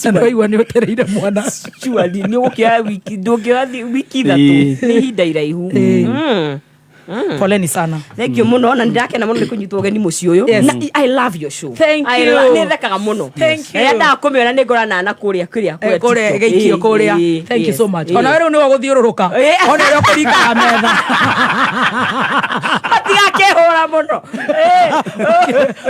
Speaker 2: Na ndũraigua nĩ ũtereire mwana?
Speaker 3: Surely, nĩ gũkĩoya wiki, ndũngĩoya wiki 3, nĩ ihinda iraihu.
Speaker 2: Poleni sana.
Speaker 3: Thank you mũno, na nĩndakena mũno nĩ kũnyitwo ũgeni mũciĩ ũyũ. Na I love your show.
Speaker 2: Thank
Speaker 3: I
Speaker 2: you.
Speaker 3: Nĩ thekaga mũno.
Speaker 2: Thank
Speaker 3: Na
Speaker 2: you.
Speaker 3: rĩrĩa ndaga kũmĩona nĩ ngoranaga na kũrĩa kũrĩa
Speaker 2: Eh, kũrĩa
Speaker 3: TikTok.
Speaker 2: gĩikio kũrĩa. Thank you so much. Ona we rĩu nĩwe ũgũthiũrũrũka. Ona ũrĩa ũkũringaga metha.
Speaker 3: Matigakĩhũra mũno.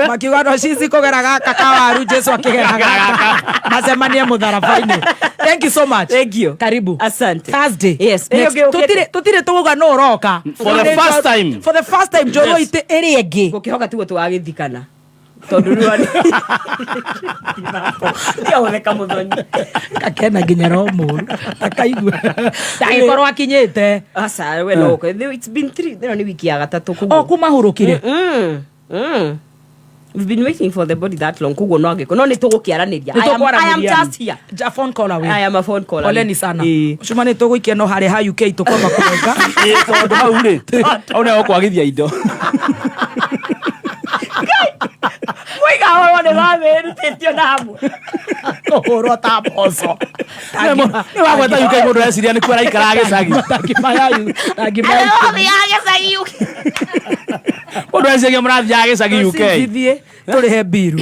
Speaker 2: Makiuga no cici kũgera gaka kawaru, Jesu akĩgera gaka, macemanie mũtharaba-inĩ. Thank you so much.
Speaker 3: Thank you.
Speaker 2: Karibu.
Speaker 3: Asante.
Speaker 2: Thursday.
Speaker 3: Yes.
Speaker 2: Next.
Speaker 3: Ĩyo ĩngĩ ũkĩte.
Speaker 2: Tũtirĩ tũgauga no ũroka.
Speaker 4: For the first time.
Speaker 2: For the first time njorua itĩ ĩrĩa ĩngĩ.
Speaker 3: Gũkĩhoka tiguo tũgagĩthikana tondũ rĩu ndiahũthĩka mũthoni.
Speaker 2: Gakena nginya roho mũru akaigua ndagĩkorwo akinyĩte.
Speaker 3: Aca, we no ũke. It's been three, ĩno nĩ wiki ya gatatũ koguo.
Speaker 2: O kuma hurũkire.
Speaker 3: We've been waiting for the body that long, koguo no angĩkorwo no nĩ tũgũkĩaranĩria. I am just here.
Speaker 2: A phone call away.
Speaker 3: I am a phone call away.
Speaker 2: Poleni sana. Cuma nĩ tũgũikia no harĩa ha UK tũkwamba kũrenga.
Speaker 4: Ĩ, tondũ hau rĩ, hau nĩho kwagithia indo.
Speaker 3: Mũiga ũyũ nĩ wamĩrutĩtio na hamwe.
Speaker 2: Kũhũrwo ta mboco.
Speaker 4: Nĩ wagweta UK, mũndũ areciria nĩ kuo araikara gĩcagi.
Speaker 2: Tangima ya
Speaker 3: Gĩcagi UK.
Speaker 4: Mũndũ areciria mũrathiaga gĩcagi UK.
Speaker 2: Tũcithie tũrĩhe mbiru.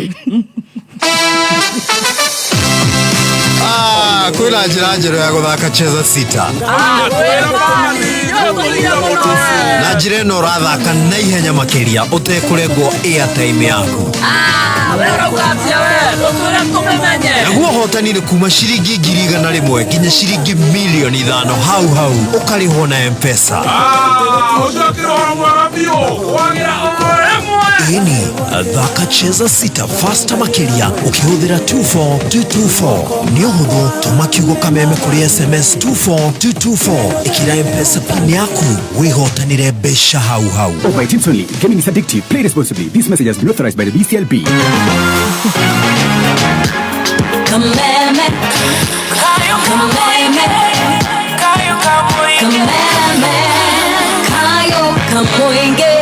Speaker 5: Ah, kwĩna njĩra njerũ ya gũthaka Cheza Sita, na njĩra ĩno ũrathaka na ihenya makĩria ũtekũrengwo airtime yaku. Naguo ũhotani nĩ kuma ciringi 100,000 nginya ciringi 5,000,000 hau hau, ũkarĩhwo na M-Pesa. Ĩni, thaka Cheza Sita fasta makĩria ũkĩhũthĩra 24224. Nĩ ũhũthũ, tũma kiugo kameme kũrĩ SMS 24224, ĩkĩra M-Pesa PIN yaku, wĩhotanĩre mbeca hau hau.
Speaker 6: Over 18 only. Gaming is addictive. Play responsibly. This message has been authorized by the BCLB.
Speaker 7: Kameme. Kameme. Kameme. Kayo kamoinge.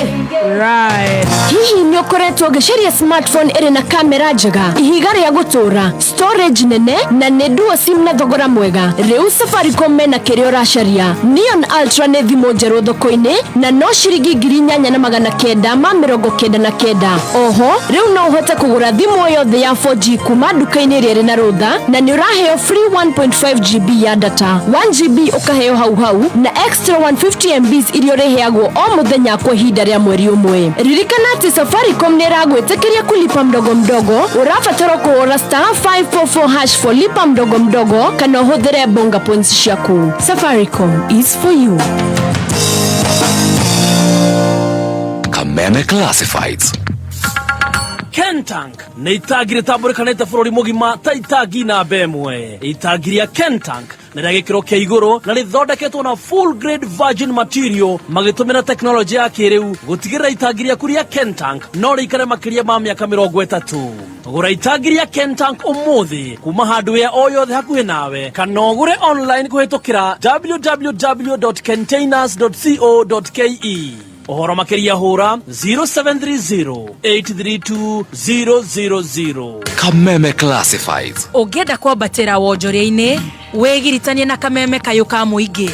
Speaker 2: Right.
Speaker 8: Hihi nĩ ũkoretwo ũgĩcaria smartphone ĩrĩ na kamera njega, ihiga rĩa gũtũũra, storage nene na nĩ dual sim na thogora mwega? Rĩu Safaricom mena kĩrĩa ũracaria. Neon Ultra nĩ thimũ njerũ thoko-inĩ na no ciringi 8,999. Oho rĩu no ũhote kũgũra thimũ o yothe ya 4G kuma nduka-inĩ ĩrĩa ĩrĩ na rũtha na nĩ ũraheo free 1.5 GB ya data, 1 GB ũkaheo hau hau na extra 150 MBs iria ũrĩheagwo o mũthenya kwa ihinda rĩa mweri ũmwe. Ririkana atĩ Safaricom nĩ ĩragwĩtĩkĩria kulipa mdogo mdogo. Ũrabatara kũhũra *544 hash for lipa mdogo mdogo kana ũhũthĩre bonga points ciaku. Safaricom is for you.
Speaker 9: Kameme Classifieds. Kentank nĩ itangi rĩtambũrĩkanĩte bũrũri mũgima ta itangi namba ĩmwe. Itangi rĩa Kentank nĩ rĩa gĩkĩro kĩa igũrũ na rĩthondeketwo na full grade virgin material magĩtũmĩra tekinoronjĩ ya kĩrĩu gũtigĩrĩra itangi rĩaku rĩa Kentank no rĩikare makĩria ma mĩaka 30. Gũra itangi rĩa Kentank ũmũthĩ kuma hardware o yothe hakuhĩ nawe kana ũgũre online kũhĩtũkĩra www.containers.co.ke. Ũhoro makĩria hũra 0730 832 000.
Speaker 10: Kameme Classifieds.
Speaker 11: Ũngĩenda kwambatĩra wonjoria-inĩ wĩgiritanie na kameme kayũ ka mũingĩ.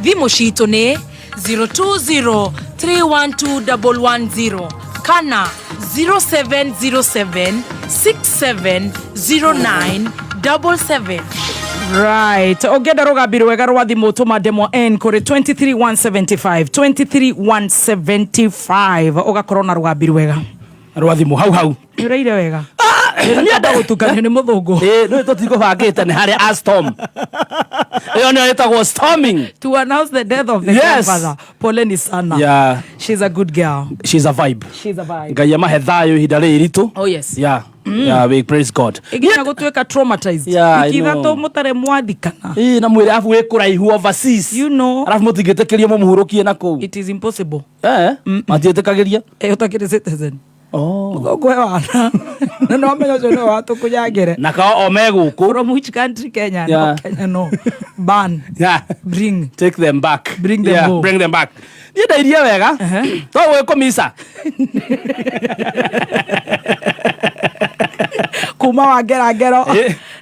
Speaker 11: Thimũ citũ nĩ 020 312 110 kana 0707 6709 77.
Speaker 2: Right, ũngĩenda rũgambi rwega rwa thimũ tũma ndemwa n kũrĩ 23175, 23175, ũgakorwo na rũgambi rwega
Speaker 4: rwa thimũ hau hau.
Speaker 2: Nĩ ũraire wega? Nĩenda gũtukanio nĩ mũthũngũ.
Speaker 4: Ĩ nĩ tũtikũbangĩte nĩ harĩa a storm ĩyo nĩyo ĩtagwo storming.
Speaker 2: To announce the death of the grandfather. Poleni sana. She's a good girl.
Speaker 4: She's a vibe.
Speaker 2: She's a vibe.
Speaker 4: Ngai amahe thayũ ihinda rĩrĩ iritũ.
Speaker 2: Oh yes.
Speaker 4: Yeah, we praise God.
Speaker 2: Ĩnginya gũtuĩka traumatized.
Speaker 4: Yeah, I
Speaker 2: Wiki
Speaker 4: know.
Speaker 2: 3 mũtarĩ mwathikana.
Speaker 4: Ĩ na mwĩrĩ arabu wĩ kũraihu overseas.
Speaker 2: You know.
Speaker 4: Arabu mũtingĩtĩkĩrio mũmũhurũkie na kũu.
Speaker 2: It is impossible.
Speaker 4: Eh, matiĩtĩkagĩria.
Speaker 2: Eh, ũtakĩrĩ citizen.
Speaker 4: Oh.
Speaker 2: Mũthũngũ he wana. Na no amenya ũcio nĩwe watũkũnyangĩre.
Speaker 4: Na kao o me gũkũ.
Speaker 2: From which country? Kenya? No, Kenya no. Ban. Bring.
Speaker 4: Take them back.
Speaker 2: Bring them home.
Speaker 4: Bring them back. Niĩ ndairie wega. To gwĩkũmisa.
Speaker 2: Kuma wangera ngero.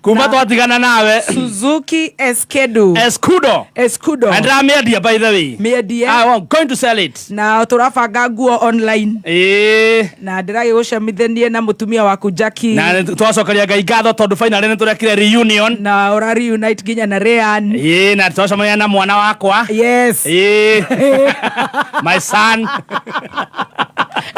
Speaker 4: Kuma twatigana nawe.
Speaker 2: Suzuki Escudo.
Speaker 4: Escudo.
Speaker 2: Escudo.
Speaker 4: And ndĩramĩendia by the way.
Speaker 2: Mĩendie.
Speaker 4: I am going to sell it.
Speaker 2: Na tũrabanga nguo online.
Speaker 4: Ĩĩ.
Speaker 2: Na ndĩragĩgũcemithanie na mũtumia waku Jackie.
Speaker 4: Na twacokeria Ngai ngatho tondũ finally nĩ tũrekire reunion.
Speaker 2: Na ũra reunite nginya na Ryan.
Speaker 4: Ĩĩ, na twacemania na mwana wakwa.
Speaker 2: Yes.
Speaker 4: Ĩĩ. My son.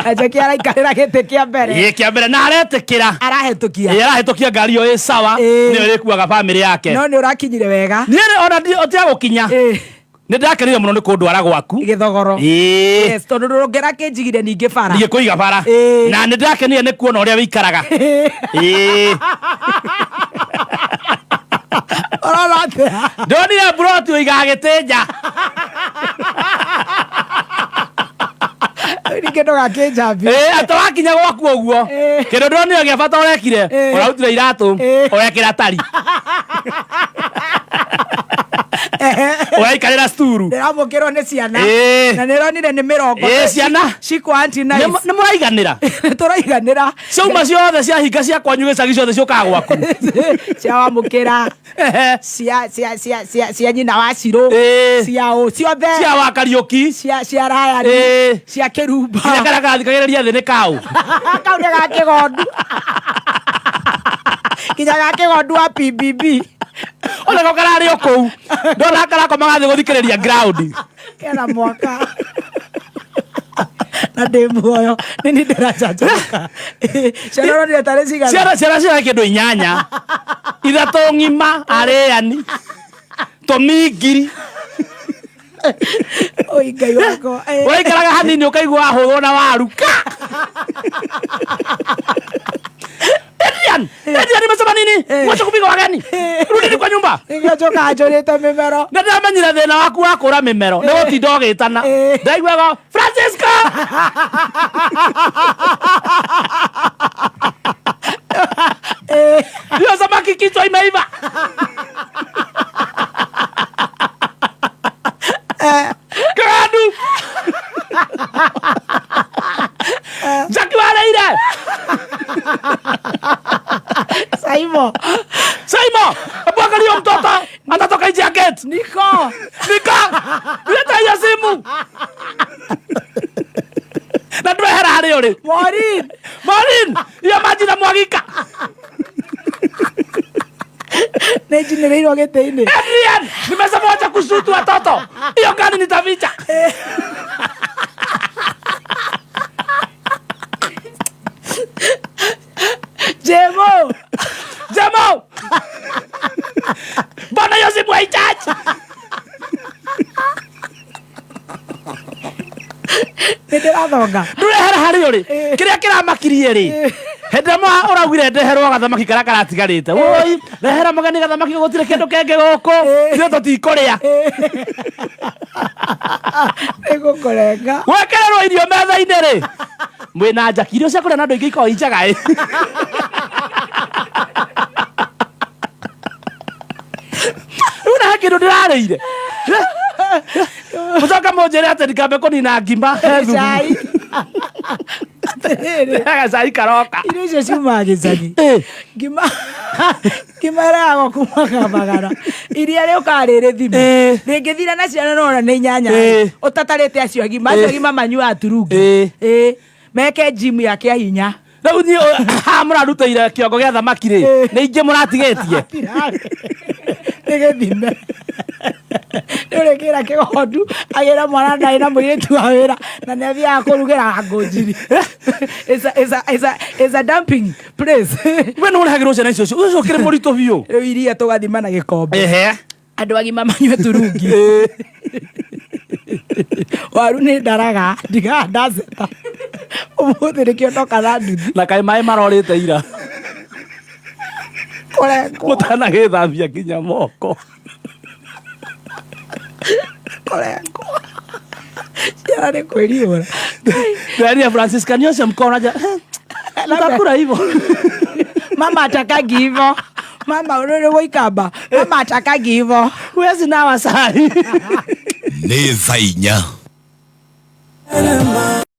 Speaker 2: Na Jackie araikarĩra gĩtĩ kĩa mbere.
Speaker 4: Ĩĩ, kĩa mbere na aretĩkĩra.
Speaker 2: Arahĩtũkia.
Speaker 4: Ĩĩ, arahĩtũkia ngari ĩyo ĩ sawa. Nĩyo ĩrĩkuaga bamĩrĩ yake.
Speaker 2: No nĩ ũrakinyire wega.
Speaker 4: Niĩ rĩ, ona tiga gũkinya. Nĩ ndakenire mũno nĩ kũndwara gwaku.
Speaker 2: Gĩthogoro.
Speaker 4: Ĩĩ.
Speaker 2: Yes, tondũ ndũrũngĩra kĩnjigire ningĩ bara.
Speaker 4: Ningĩ bara. Na nĩ ndakenire nĩ kuona ũrĩa wĩikaraga. Ĩĩ.
Speaker 2: Ũrona atĩa?
Speaker 4: Ndonire mburoti ũigaga gĩtĩ nja.
Speaker 2: Ningĩ ndũgakĩnjambie.
Speaker 4: Ĩĩ, atĩ wakinya gwaku ũguo. Kĩndũ ndonire gĩa bata ũrekire, ũrarutire iratũ, ũrekĩra tari. Ũraikarĩra sturu.
Speaker 2: Ndĩramũkĩrwo nĩ ciana. Na nĩronire nĩ mĩrongo.
Speaker 4: Ĩĩ, ciana.
Speaker 2: Cikũ auntie nice.
Speaker 4: Nĩ mũraiganĩra?
Speaker 2: Tũraiganĩra.
Speaker 4: Ciauma ciothe cia hinga cia kwanyu gĩcagi ciothe ciũkaga gwaku.
Speaker 2: Cia wamũkĩra. Cia cia cia cia cia nyina wa Cirũ. Cia ũ ciothe.
Speaker 4: Cia wa Kariũki.
Speaker 2: Cia cia Ryan. Cia Kĩrumba.
Speaker 4: Nginya karĩa karathikagĩrĩria thĩ nĩ kaũ.
Speaker 2: Kau nĩ ga kĩgondu. Nginya ga kĩgondu wa PBB.
Speaker 4: Ona ko kararĩ o kũu. Ndona karakomaga thĩ gũthikĩrĩria ground.
Speaker 2: Kena mwaka. Na ndĩ muoyo. Nĩ niĩ ndĩracanjamũka. Ciana ũronire tarĩ cigana?
Speaker 4: Ciana ciana ciana kĩndũ 8. 3 ng'ima arĩani. Tũmingiri.
Speaker 2: Oi Ngai wakwa.
Speaker 4: Ũraikaraga hanini ũkaigua wahũrwo na waru. Ka! Adrian! Adrian, nimesema nini? Mwacha kupiga wageni. Rudini kwa nyumba.
Speaker 2: Nĩkĩo njokaga njũrĩte mĩmero.
Speaker 4: Na ndĩramenyire thĩna waku wa kũra mĩmero. Nĩ gũtinda ũgĩtana. Ndaiguaga Francisco! Hiyo samaki kichwa imeiva. Kadu. Jackie wareire.
Speaker 2: Saimo.
Speaker 4: Saimo, hebu angalia mtoto anatoka nje ya gate.
Speaker 2: Niko.
Speaker 4: Niko. Leta hiyo simu. Na ndwehera harĩa ũrĩ.
Speaker 2: Maureen.
Speaker 4: Maureen, hiyo maji na mwagika.
Speaker 2: Nĩ njinĩrĩirwo gĩtĩ-inĩ.
Speaker 4: Adrian, nimesema wacha kushutu watoto. Hiyo gani nitaficha.
Speaker 2: Jemo.
Speaker 4: Jemo. Mbona hiyo simu haichaji?
Speaker 2: Nĩ ndĩrathonga.
Speaker 4: Ndũrehera harĩa ũrĩ. Kĩrĩa kĩramakirie rĩ. Hĩndĩ ĩmwe ũraugire ndeherwo gathamaki karĩa karatigarĩte. Woi, rehera mũgeni gathamaki gũtirĩ kĩndũ kĩngĩ gũkũ. Ithuĩ tũtikũrĩa.
Speaker 2: Nĩgũkũrenga.
Speaker 4: Wekĩrĩrwo irio metha-inĩ rĩ. Mwĩna njaki irio cia kũrĩa na andũ aingĩ ikoragwo i njega ĩ. Rĩu na he kĩndũ ndĩrarĩire. Mũcoke mũnjĩre atĩ ndikambe kũnina ngima he thubu.
Speaker 2: Cai. Atĩrĩrĩ.
Speaker 4: Gacai karoka.
Speaker 2: Irio icio ciumaga gĩcagi. Ngima ngima ĩrehagwo kuma Kabagara. Iria rĩũkaga rĩ rĩthime. Rĩngĩthira na ciana nona nĩ inyanya. Ũtatarĩte acio agima. Acio agima manyuaga turungi. Ĩĩ. Meke gym ya kĩa hinya.
Speaker 4: Rĩu niĩ haha mũrarutĩire kĩongo gĩa thamaki rĩ, nĩ ingĩ mũratigĩtie.
Speaker 2: Nĩ gĩthime. Nĩ ũrĩkĩra kĩgondu agĩra mwana ndarĩ na mũirĩtu wa wĩra na nĩ athiaga kũrugĩra ngũnjiri. It's a dumping place.
Speaker 4: We nĩ ũrehagĩrwo ciana icio ũcio ũkĩrĩ mũritũ biũ.
Speaker 2: Rĩu iria tũgathima na gĩkombe.
Speaker 4: Ehe.
Speaker 2: Andũ agima manyue turungi. Waru nĩ ndaraga ndigaga ndaceta. Ũmũthĩ nĩkĩo ndoka na nduthi.
Speaker 4: Na kaĩ maĩ marorĩte ira.
Speaker 2: Kũrengwo.
Speaker 4: Mũtanagĩthambia nginya moko.
Speaker 2: Kũrengwo. Ciana nĩ kwĩriũra.
Speaker 4: Ndĩrerire Francisca nioshe mkono aja. Utakula hivyo.
Speaker 2: Mama atakagi hivyo. Mama ũrĩ gũikamba. Mama atakagi hivyo.
Speaker 4: Huwezi nawa sai.
Speaker 10: Nĩ thaa inya.